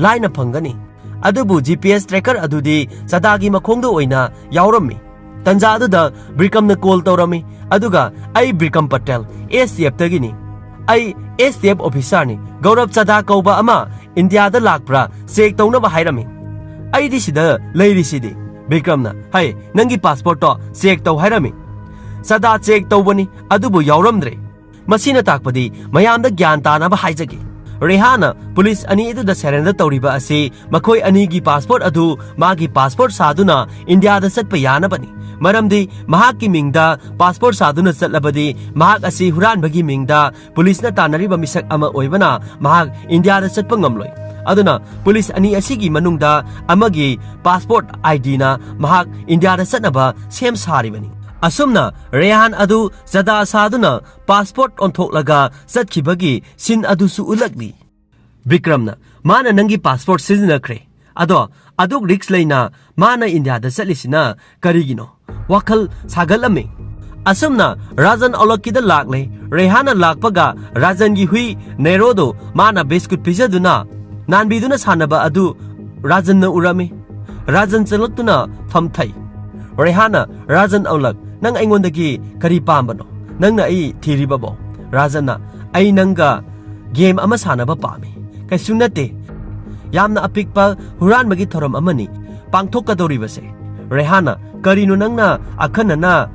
ꯂꯥꯏꯅ ꯐꯪꯒꯅꯤ꯫" ꯑꯗꯨꯕꯨ ꯖꯤ ꯄꯤ ꯑꯦꯁ ꯇ꯭ꯔꯦꯀꯔ ꯑꯗꯨꯗꯤ ꯆꯥꯗꯥꯒꯤ ꯃꯈꯣꯡꯗ ꯑꯣꯏꯅ ꯌꯥꯎꯔꯝꯃꯤ꯫ ꯇꯟꯖꯥ ꯑꯗꯨꯗ ꯕꯤꯀ꯭ꯔꯝꯅ ꯀꯣꯜ ꯇꯧꯔꯝꯃꯤ꯫ ꯑꯗꯨꯒ, "ꯑꯩ ꯕꯤꯀ꯭ꯔꯝ ꯄꯇꯦꯜ, ꯑꯦꯁ ꯇꯤ ꯑꯦꯐꯇꯒꯤꯅꯤ꯫ ꯑꯩ ꯑꯦꯁ ꯇꯤ ꯑꯦꯐ ꯑꯣꯐꯤꯁꯥꯔꯅꯤ꯫ ꯒꯧꯔꯕ ꯆꯥꯗꯥ ꯀꯧꯕ ꯑꯃ ꯏꯟꯗꯤꯌꯥꯗ ꯂꯥꯛꯄ꯭ꯔꯥ ꯆꯦꯛ ꯇꯧꯅꯕ ꯍꯥꯏꯔꯝꯃꯤ꯫ ꯑꯩꯗꯤ ꯁꯤꯗ ꯂꯩꯔꯤꯁꯤꯗꯤ꯫" ꯕꯤꯀ꯭ꯔꯝꯅ, "ꯍꯩ, ꯅꯪꯒꯤ ꯄꯥꯁꯄꯣꯔꯠꯇꯣ ꯆꯦꯛ ꯇꯧ ꯍꯥꯏꯔꯝꯃꯤ꯫ ꯆꯥꯗꯥ ꯆꯦꯛ ꯇꯧꯕꯅꯤ, ꯑꯗꯨꯕꯨ ꯌꯥꯎꯔꯝꯗ꯭ꯔꯦ꯫ ꯃꯁꯤꯅ ꯇꯥꯛꯄꯗꯤ ꯃꯌꯥꯝꯗ ꯒ꯭ꯌꯥꯟ ꯇꯥꯅꯕ ꯍꯥꯏꯖꯒꯦ꯫ ꯔꯦꯍꯥꯟꯅ ꯄꯨꯂꯤꯁ ꯑꯅꯤ ꯑꯗꯨꯗ ꯁꯔꯦꯟꯗꯔ ꯇꯧꯔꯤꯕ ꯑꯁꯤ ꯃꯈꯣꯏ ꯑꯅꯤꯒꯤ ꯄꯥꯁꯄꯣꯔꯠ ꯑꯗꯨ ꯃꯥꯒꯤ ꯄꯥꯁꯄꯣꯔꯠ ꯁꯥꯗꯨꯅ ꯏꯟꯗꯤꯌꯥꯗ ꯆꯠꯄ ꯌꯥꯅꯕꯅꯤ꯫ ꯃꯔꯝꯗꯤ ꯃꯍꯥꯛꯀꯤ ꯃꯤꯡꯗ ꯄꯥꯁꯄꯣꯔꯠ ꯁꯥꯗꯨꯅ ꯆꯠꯂꯕꯗꯤ ꯃꯍꯥꯛ ꯑꯁꯤ ꯍꯨꯔꯥꯟꯕꯒꯤ ꯃꯤꯡꯗ ꯄꯨꯂꯤꯁꯅ ꯇꯥꯟꯅꯔꯤꯕ ꯃꯤꯁꯛ ꯑꯃ ꯑꯣꯏꯕꯅ ꯃꯍꯥꯛ ꯏꯟꯗꯤꯌꯥꯗ ꯆꯠꯄ ꯉꯝꯂꯣꯏ꯫ ꯑꯗꯨꯅ ꯄꯨꯂꯤꯁ ꯑꯅꯤ ꯑꯁꯤꯒꯤ ꯃꯅꯨꯡꯗ ꯑꯃꯒꯤ ꯄꯥꯁꯄꯣꯔꯠ ꯑꯥꯏ ꯗꯤꯅ ꯃꯍꯥꯛ ꯏꯟꯗꯤꯌꯥꯗ ꯆꯠꯅꯕ ꯁꯦꯝ ꯁꯥꯔꯤꯕꯅꯤ꯫ ꯑꯁꯨꯝꯅ ꯔꯦꯍꯥꯟ ꯑꯗꯨ ꯆꯥꯗꯥ ꯁꯥꯗꯨꯅ ꯄꯥꯁꯄꯣꯔꯠ ꯑꯣꯟꯊꯣꯛꯂꯒ ꯆꯠꯈꯤꯕꯒꯤ ꯁꯤꯟ ꯑꯗꯨꯁꯨ ꯎꯠꯂꯛꯂꯤ꯫ ꯕꯤꯀ꯭ꯔꯝꯅ, "ꯃꯥꯅ ꯅꯪꯒꯤ ꯄꯥꯁꯄꯣꯔꯠ ꯁꯤꯖꯤꯟꯅꯈ꯭ꯔꯦ꯫ ꯑꯗꯣ ꯑꯗꯨꯛ ꯔꯤꯛꯁ ꯂꯩꯅ ꯃꯥꯅ ꯏꯟꯗꯤꯌꯥꯗ ꯆꯠꯂꯤꯁꯤꯅ ꯀꯔꯤꯒꯤꯅꯣ?" ꯋꯥꯈꯜ ꯁꯥꯒꯠꯂꯝꯃꯤ꯫ ꯑꯁꯨꯝꯅ ꯔꯥꯖꯟ ꯑꯣꯂꯛꯀꯤꯗ ꯂꯥꯛꯂꯦ꯫ ꯔꯦꯍꯥꯟꯅ ꯂꯥꯛꯄꯒ ꯔꯥꯖꯟꯒꯤ ꯍꯨꯏ ꯅꯦꯔꯣꯗꯣ ꯃꯥꯅ ꯕꯤꯁꯀꯨꯠ ꯄꯤꯖꯗꯨꯅ ꯅꯥꯟꯕꯤꯗꯨꯅ ꯁꯥꯟꯅꯕ ꯑꯗꯨ ꯔꯥꯖꯟꯅ ꯎꯔꯝꯃꯤ꯫ ꯔꯥꯖꯟ ꯆꯪꯂꯛꯇꯨꯅ ꯐꯝꯊꯩ꯫ ꯔꯦꯍꯥꯟꯅ, "ꯔꯥꯖꯟ ꯑꯣꯂꯛ, ꯅꯪ ꯑꯩꯉꯣꯟꯗꯒꯤ ꯀꯔꯤ ꯄꯥꯝꯕꯅꯣ? ꯅꯪꯅ ꯑꯩ ꯊꯤꯔꯤꯕꯕꯣ?" ꯔꯥꯖꯟꯅ, "ꯑꯩ ꯅꯪꯒ ꯒꯦꯝ ꯑꯃ ꯁꯥꯟꯅꯕ ꯄꯥꯝꯃꯤ꯫" "ꯀꯩꯁꯨ ꯅꯠꯇꯦ, ꯌꯥꯝꯅ ꯑꯄꯤꯛꯄ ꯍꯨꯔꯥꯟꯕꯒꯤ ꯊꯧꯔꯝ ꯑꯃꯅꯤ ꯄꯥꯡꯊꯣꯛꯀꯗꯧꯔꯤꯕꯁꯦ꯫" ꯔꯦꯍꯥꯟꯅ, "ꯀꯔꯤꯅꯣ ꯅꯪꯅ ꯑꯈꯟꯅꯅ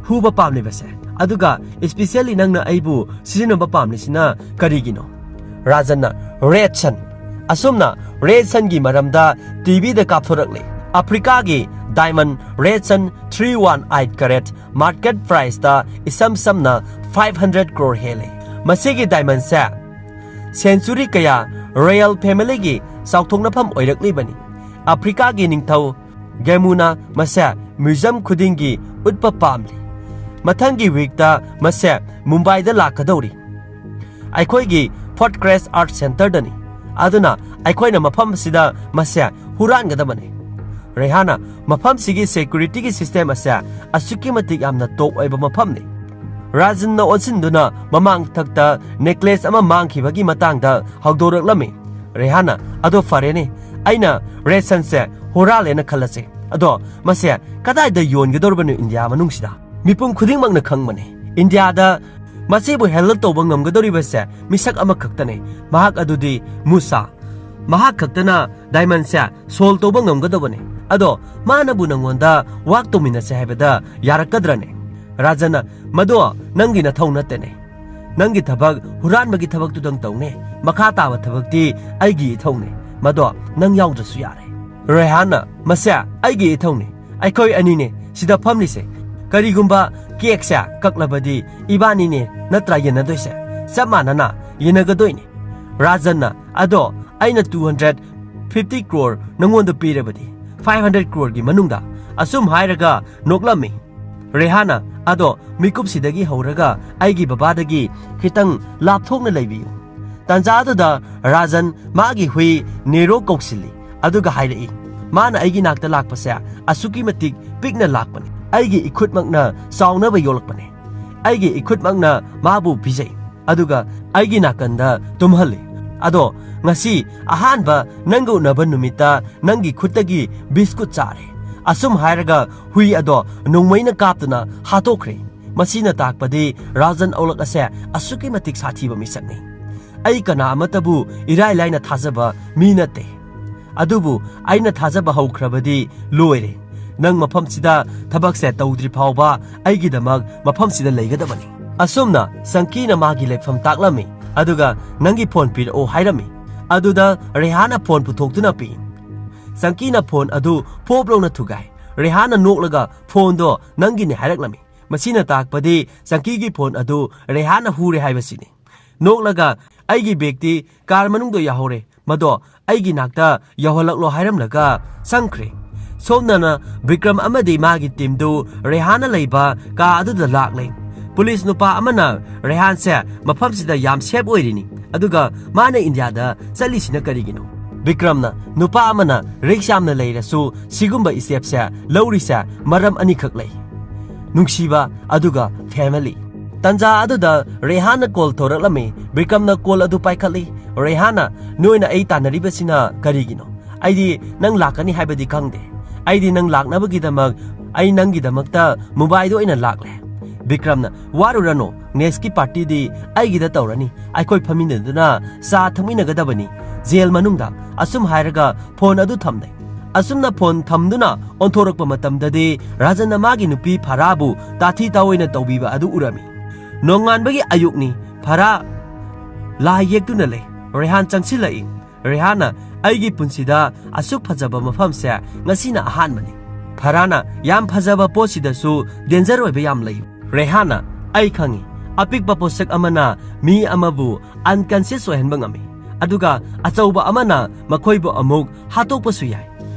ꯍꯨꯕ ꯄꯥꯝꯂꯤꯕꯁꯦ? ꯑꯗꯨꯒ especially ꯅꯪꯅ ꯑꯩꯕꯨ ꯁꯤꯖꯤꯟꯅꯕ ꯄꯥꯝꯂꯤꯁꯤꯅ ꯀꯔꯤꯒꯤꯅꯣ?" ꯔꯥꯖꯟꯅ, "ꯔꯦꯗ ꯁꯟ꯫" ꯑꯁꯨꯝꯅ ꯔꯦꯗ ꯁꯟꯒꯤ ꯃꯔꯝꯗ ꯇꯤ ꯚꯤꯗ ꯀꯥꯞꯊꯣꯔꯛꯂꯤ꯫ ꯑꯐ꯭ꯔꯤꯀꯥꯒꯤ ꯗꯥꯏꯃꯟ ꯔꯦꯗ ꯁꯟ ꯊ꯭ꯔꯤ ꯋꯥꯟ ꯑꯩꯠ ꯀꯦꯔꯦꯠ ꯃꯥꯔꯀꯦꯠ ꯄ꯭ꯔꯥꯏꯁꯇ ꯏꯁꯝ ꯁꯝꯅ ꯐꯥꯏꯚ ꯍꯟꯗ꯭ꯔꯦꯠ ꯀ꯭ꯔꯣꯔ ꯍꯦꯜꯂꯤ꯫ ꯃꯁꯤꯒꯤ ꯗꯥꯏꯃꯟꯁꯦ ꯁꯦꯟꯆꯨꯔꯤ ꯀꯌꯥ ꯔꯣꯌꯦꯜ ꯐꯦꯃꯤꯂꯤꯒꯤ ꯆꯥꯎꯊꯣꯛꯅꯐꯝ ꯑꯣꯏꯔꯛꯂꯤꯕꯅꯤ꯫ ꯑꯐ꯭ꯔꯤꯀꯥꯒꯤ ꯅꯤꯡꯊꯧ ꯒꯦꯃꯨꯅ ꯃꯁꯦ ꯃ꯭ꯌꯨꯖꯝ ꯈꯨꯗꯤꯡꯒꯤ ꯎꯠꯄ ꯄꯥꯝꯂꯤ꯫ ꯃꯊꯪꯒꯤ ꯋꯤꯛꯇ ꯃꯁꯦ ꯃꯨꯝꯕꯥꯏꯗ ꯂꯥꯛꯀꯗꯧꯔꯤ꯫ ꯑꯩꯈꯣꯏꯒꯤ ꯐꯣꯔꯠ ꯀ꯭ꯔꯦꯁ ꯑꯥꯔꯠ ꯁꯦꯟꯇꯔꯗꯅꯤ꯫ ꯑꯗꯨꯅ ꯑꯩꯈꯣꯏꯅ ꯃꯐꯝ ꯑꯁꯤꯗ ꯃꯁꯦ ꯍꯨꯔꯥꯟꯒꯗꯕꯅꯤ꯫ ꯔꯦꯍꯥꯅ, "ꯃꯐꯝꯁꯤꯒꯤ ꯁꯦꯀ꯭ꯌꯨꯔꯤꯇꯤꯒꯤ ꯁꯤꯁꯇꯦꯝ ꯑꯁꯦ ꯑꯁꯨꯛꯀꯤ ꯃꯇꯤꯛ ꯌꯥꯝꯅ ꯇꯣꯞ ꯑꯣꯏꯕ ꯃꯐꯝꯅꯤ꯫" ꯔꯥꯖꯟꯅ ꯑꯣꯟꯁꯤꯟꯗꯨꯅ ꯃꯃꯥꯡ ꯊꯛꯇ ꯅꯦꯀ꯭ꯂꯦꯁ ꯑꯃ ꯃꯥꯡꯈꯤꯕꯒꯤ ꯃꯇꯥꯡꯗ ꯍꯧꯗꯣꯔꯛꯂꯝꯃꯤ꯫ ꯔꯦꯍꯥꯅ, "ꯑꯗꯣ ꯐꯔꯦꯅꯦ, ꯑꯩꯅ ꯔꯦꯗ ꯁꯟꯁꯦ ꯍꯨꯔꯥꯜꯂꯦꯅ ꯈꯜꯂꯁꯦ꯫ ꯑꯗꯣ ꯃꯁꯦ ꯀꯗꯥꯏꯗ ꯌꯣꯟꯒꯗꯧꯔꯤꯕꯅꯣ ꯏꯟꯗꯤꯌꯥ ꯃꯅꯨꯡꯁꯤꯗ? ꯃꯤꯄꯨꯝ ꯈꯨꯗꯤꯡꯃꯛꯅ ꯈꯪꯕꯅꯦ, ꯏꯟꯗꯤꯌꯥꯗ ꯃꯁꯤꯕꯨ ꯍꯦꯟꯗꯜ ꯇꯧꯕ ꯉꯝꯒꯗꯧꯔꯤꯕꯁꯦ ꯃꯤꯁꯛ ꯑꯃꯈꯛꯇꯅꯦ꯫ ꯃꯍꯥꯛ ꯑꯗꯨꯗꯤ ꯃꯨꯁꯥ꯫ ꯃꯍꯥꯛ ꯈꯛꯇꯅ ꯗꯥꯏꯃꯟꯁꯦ ꯁꯣꯜ ꯇꯧꯕ ꯉꯝꯒꯗꯧꯕꯅꯦ꯫ ꯑꯗꯣ ꯃꯥꯅꯕꯨ ꯅꯪꯉꯣꯟꯗ ꯋꯥꯛ ꯇꯧꯃꯤꯟꯅꯁꯦ ꯍꯥꯏꯕꯗ ꯌꯥꯔꯛꯀꯗ꯭ꯔꯅꯦ?" ꯔꯥꯖꯟꯅ, "ꯃꯗꯣ ꯅꯪꯒꯤ ꯅꯊꯧ ꯅꯠꯇꯦꯅꯦ꯫ ꯅꯪꯒꯤ ꯊꯕꯛ ꯍꯨꯔꯥꯟꯕꯒꯤ ꯊꯕꯛꯇꯨꯗꯪ ꯇꯧꯅꯦ꯫ ꯃꯈꯥ ꯇꯥꯕ ꯊꯕꯛꯇꯤ ꯑꯩꯒꯤ ꯏꯊꯧꯅꯦ꯫ ꯃꯗꯣ ꯅꯪ ꯌꯥꯎꯗ꯭ꯔꯁꯨ ꯌꯥꯔꯦ꯫" ꯔꯦꯍꯥꯟꯅ, "ꯃꯁꯦ ꯑꯩꯒꯤ ꯏꯊꯧꯅꯦ꯫ ꯑꯩꯈꯣꯏ ꯑꯅꯤꯅꯦ ꯁꯤꯗ ꯐꯝꯂꯤꯁꯦ꯫ ꯀꯔꯤꯒꯨꯝꯕ ꯀꯦꯛꯁꯦ ꯀꯛꯂꯕꯗꯤ ꯏꯕꯥꯅꯤꯅꯦ ꯅꯠꯇ꯭ꯔꯥ ꯌꯦꯟꯅꯗꯣꯏꯁꯦ? ꯆꯞ ꯃꯥꯟꯅꯅ ꯌꯦꯟꯅꯒꯗꯣꯏꯅꯦ꯫" ꯔꯥꯖꯟꯅ, "ꯑꯗꯣ ꯑꯩꯅ two hundred fifty crore ꯅꯉꯣꯟꯗ ꯄꯤꯔꯕꯗꯤ, five hundred crore ꯒꯤ ꯃꯅꯨꯡꯗ꯫ ꯑꯁꯨꯝ ꯍꯥꯏꯔꯒ ꯅꯣꯛꯂꯝꯃꯤ꯫ ꯔꯦꯍꯥꯅ, "ꯑꯗꯣ ꯃꯤꯀꯨꯞꯁꯤꯗꯒꯤ ꯍꯧꯔꯒ ꯑꯩꯒꯤ ꯕꯕꯥꯗꯒꯤ ꯈꯤꯇꯪ ꯂꯥꯞꯊꯣꯛꯅ ꯂꯩꯕꯤꯌꯨ"꯫ ꯇꯥꯟꯖꯥꯗꯨꯗ ꯔꯥꯖꯟ ꯃꯥꯒꯤ ꯍꯨꯏ ꯅꯦꯔꯣ ꯀꯧꯁꯤꯜꯂꯤ, ꯑꯗꯨꯒ ꯍꯥꯏꯔꯛꯏ, "ꯃꯥꯅ ꯑꯩꯒꯤ ꯅꯥꯛꯇ ꯂꯥꯛꯄꯁꯦ ꯑꯁꯨꯛꯀꯤ ꯃꯇꯤꯛ ꯄꯤꯛꯅ ꯂꯥꯛꯄꯅꯤ꯫ ꯑꯩꯒꯤ ꯏꯈꯨꯠꯃꯛꯅ ꯆꯥꯎꯅꯕ ꯌꯣꯛꯂꯛꯄꯅꯤ꯫ ꯑꯩꯒꯤ ꯏꯈꯨꯠꯃꯛꯅ ꯃꯥꯕꯨ ꯄꯤꯖꯩ, ꯑꯗꯨꯒ ꯑꯩꯒꯤ ꯅꯥꯀꯟꯗ ꯇꯨꯝꯍꯜꯂꯤ꯫ ꯑꯗꯣ ꯉꯁꯤ ꯑꯍꯥꯟꯕ ꯅꯪꯒ ꯎꯅꯕ ꯅꯨꯃꯤꯠꯇ ꯅꯪꯒꯤ ꯈꯨꯠꯇꯒꯤ ꯕꯤꯁꯀꯨꯠ ꯆꯥꯔꯦ"꯫ ꯑꯁꯨꯝ ꯍꯥꯏꯔꯒ ꯍꯨꯏ ꯑꯗꯣ ꯅꯣꯡꯃꯩꯅ ꯀꯥꯞꯇꯨꯅ ꯍꯥꯠꯇꯣꯛꯈ꯭ꯔꯦ꯫ ꯃꯁꯤꯅ ꯇꯥꯛꯄꯗꯤ ꯔꯥꯖꯟ ꯑꯣꯂꯛ ꯑꯁꯦ ꯑꯁꯨꯛꯀꯤ ꯃꯇꯤꯛ ꯁꯥꯊꯤꯕ ꯃꯤꯁꯛꯅꯤ꯫ ꯑꯩ ꯀꯅꯥ ꯑꯃꯠꯇꯕꯨ ꯏꯔꯥꯏ ꯂꯥꯏꯅ ꯊꯥꯖꯕ ꯃꯤ ꯅꯠꯇꯦ꯫ ꯑꯗꯨꯕꯨ ꯑꯩꯅ ꯊꯥꯖꯕ ꯍꯧꯈ꯭ꯔꯕꯗꯤ ꯂꯣꯏꯔꯦ꯫ ꯅꯪ ꯃꯐꯝꯁꯤꯗ ꯊꯕꯛꯁꯦ ꯇꯧꯗ꯭ꯔꯤ ꯐꯥꯎꯕ ꯑꯩꯒꯤꯗꯃꯛ ꯃꯐꯝꯁꯤꯗ ꯂꯩꯒꯗꯕꯅꯤ꯫ ꯑꯁꯨꯝꯅ ꯁꯪꯀꯤꯅ ꯃꯥꯒꯤ ꯂꯩꯐꯝ ꯇꯥꯛꯂꯝꯃꯤ, ꯑꯗꯨꯒ "ꯅꯪꯒꯤ ꯐꯣꯟ ꯄꯤꯔꯛꯑꯣ" ꯍꯥꯏꯔꯝꯃꯤ꯫ ꯑꯗꯨꯗ ꯔꯦꯍꯥꯅ ꯐꯣꯟ ꯄꯨꯊꯣꯛꯇꯨꯅ ꯄꯤ꯫ ꯁꯪꯀꯤꯅ ꯐꯣꯟ ꯑꯗꯨ ꯐꯣꯞ ꯂꯧꯅ ꯊꯨꯒꯥꯏ꯫ ꯔꯦꯍꯥꯅ ꯅꯣꯛꯂꯒ, "ꯐꯣꯟꯗꯣ ꯅꯪꯒꯤꯅꯤ" ꯍꯥꯏꯔꯛꯂꯝꯃꯤ꯫ ꯃꯁꯤꯅ ꯇꯥꯛꯄꯗꯤ ꯁꯪꯀꯤꯒꯤ ꯐꯣꯟ ꯑꯗꯨ ꯔꯦꯍꯥꯅ ꯍꯨꯔꯦ ꯍꯥꯏꯕꯁꯤꯅꯤ꯫ ꯅꯣꯛꯂꯒ, "ꯑꯩꯒꯤ ꯕꯦꯒꯇꯤ ꯀꯥꯔ ꯃꯅꯨꯡꯗ ꯌꯥꯍꯧꯔꯦ, ꯃꯗꯣ ꯑꯩꯒꯤ ꯅꯥꯛꯇ ꯌꯧꯍꯜꯂꯛꯂꯣ" ꯍꯥꯏꯔꯝꯂꯒ ꯆꯪꯈ꯭ꯔꯦ꯫ ꯁꯣꯝꯗꯅ ꯕꯤꯀ꯭ꯔꯝ ꯑꯃꯗꯤ ꯃꯥꯒꯤ ꯇꯤꯝꯗꯨ ꯔꯦꯍꯥꯟꯅ ꯂꯩꯕ ꯀꯥ ꯑꯗꯨꯗ ꯂꯥꯛꯂꯦ꯫ ꯄꯨꯂꯤꯁ ꯅꯨꯄꯥ ꯑꯃꯅ ꯔꯦꯍꯥꯟꯁꯦ ꯃꯐꯝꯁꯤꯗ ꯌꯥꯝ ꯁꯦꯐ ꯑꯣꯏꯔꯤꯅꯤ, ꯑꯗꯨꯒ ꯃꯥꯅ ꯏꯟꯗꯤꯌꯥꯗ ꯆꯠꯂꯤꯁꯤꯅ ꯀꯔꯤꯒꯤꯅꯣ? ꯕꯤꯀ꯭ꯔꯝꯅ, "ꯅꯨꯄꯥ ꯑꯃꯅ ꯔꯤꯛꯁ ꯌꯥꯝꯅ ꯂꯩꯔꯁꯨ ꯁꯤꯒꯨꯝꯕ ꯁ꯭ꯇꯦꯞꯁꯦ ꯂꯧꯔꯤꯁꯦ ꯃꯔꯝ ꯑꯅꯤꯈꯛ ꯂꯩ, ꯅꯨꯡꯁꯤꯕ ꯑꯗꯨꯒ ꯐꯦꯃꯤꯂꯤ"꯫ ꯇꯟꯖꯥ ꯑꯗꯨꯗ ꯔꯦꯍꯥꯟꯅ ꯀꯣꯜ ꯇꯧꯔꯛꯂꯝꯃꯤ꯫ ꯕꯤꯀ꯭ꯔꯝꯅ ꯀꯣꯜ ꯑꯗꯨ ꯄꯥꯏꯈꯠꯂꯤ꯫ ꯔꯦꯍꯥꯟꯅ, "ꯅꯣꯏꯅ ꯑꯩ ꯇꯥꯟꯅꯔꯤꯕꯁꯤꯅ ꯀꯔꯤꯒꯤꯅꯣ? ꯑꯩꯗꯤ ꯅꯪ ꯂꯥꯛꯀꯅꯤ ꯍꯥꯏꯕꯗꯤ ꯈꯪꯗꯦ꯫ ꯑꯩꯗꯤ ꯅꯪ ꯂꯥꯛꯅꯕꯒꯤꯗꯃꯛ ꯑꯩ ꯅꯪꯒꯤꯗꯃꯛꯇ ꯃꯨꯝꯕꯥꯏꯗ ꯑꯣꯏꯅ ꯂꯥꯛꯂꯦ"꯫ ꯕꯤꯀ꯭ꯔꯝꯅ, "ꯋꯥꯔꯨꯔꯅꯨ, ꯅꯦꯛꯁꯀꯤ ꯄꯥꯔꯇꯤꯗꯤ ꯑꯩꯒꯤꯗ ꯇꯧꯔꯅꯤ꯫ ꯑꯩꯈꯣꯏ ꯐꯝꯃꯤꯟꯅꯗꯨꯅ ꯆꯥ ꯊꯛꯃꯤꯟꯅꯒꯗꯕꯅꯤ, ꯖꯦꯜ ꯃꯅꯨꯡꯗ"꯫ ꯑꯁꯨꯝ ꯍꯥꯏꯔꯒ ꯐꯣꯟ ꯑꯗꯨ ꯊꯝꯂꯦ꯫ ꯑꯁꯨꯝꯅ ꯐꯣꯟ ꯊꯝꯗꯨꯅ ꯑꯣꯟꯊꯣꯔꯛꯄ ꯃꯇꯝꯗꯗꯤ ꯔꯥꯖꯟꯅ ꯃꯥꯒꯤ ꯅꯨꯄꯤ ꯐꯔꯥꯕꯨ ꯇꯥꯊꯤ ꯇꯥꯑꯣꯏꯅ ꯇꯧꯕꯤꯕ ꯑꯗꯨ ꯎꯔꯝꯃꯤ꯫ ꯅꯣꯡꯉꯥꯟꯕꯒꯤ ꯑꯌꯨꯛꯅꯤ꯫ ꯐꯔꯥ ꯂꯥꯏ ꯌꯦꯛꯇꯨꯅ ꯂꯩ꯫ ꯔꯦꯍꯥꯟ ꯆꯪꯁꯤꯜꯂꯛꯏ꯫ ꯔꯦꯍꯥꯟꯅ, "ꯑꯩꯒꯤ ꯄꯨꯟꯁꯤꯗ ꯑꯁꯨꯛ ꯐꯖꯕ ꯃꯐꯝꯁꯦ ꯉꯁꯤꯅ ꯑꯍꯥꯟꯕꯅꯤ"꯫ ꯐꯔꯥꯅ, "ꯌꯥꯝ ꯐꯖꯕ ꯄꯣꯠꯁꯤꯗꯁꯨ ꯗꯦꯟꯖꯔ ꯑꯣꯏꯕ ꯌꯥꯝ ꯂꯩ"꯫ ꯔꯦꯍꯥꯟꯅ, "ꯑꯩ ꯈꯪꯏ, ꯑꯄꯤꯛꯄ ꯄꯣꯠꯁꯛ ꯑꯃꯅ ꯃꯤ ꯑꯃꯕꯨ ꯑꯟꯀꯟꯁꯤꯌꯁ ꯑꯣꯏꯍꯟꯕ ꯉꯝꯃꯤ꯫ ꯑꯗꯨꯒ ꯑꯆꯧꯕ ꯑꯃꯅ ꯃꯈꯣꯏꯕꯨ ꯑꯃꯨꯛ ꯍꯥꯠꯇꯣꯛꯄꯁꯨ ꯌꯥꯏ꯫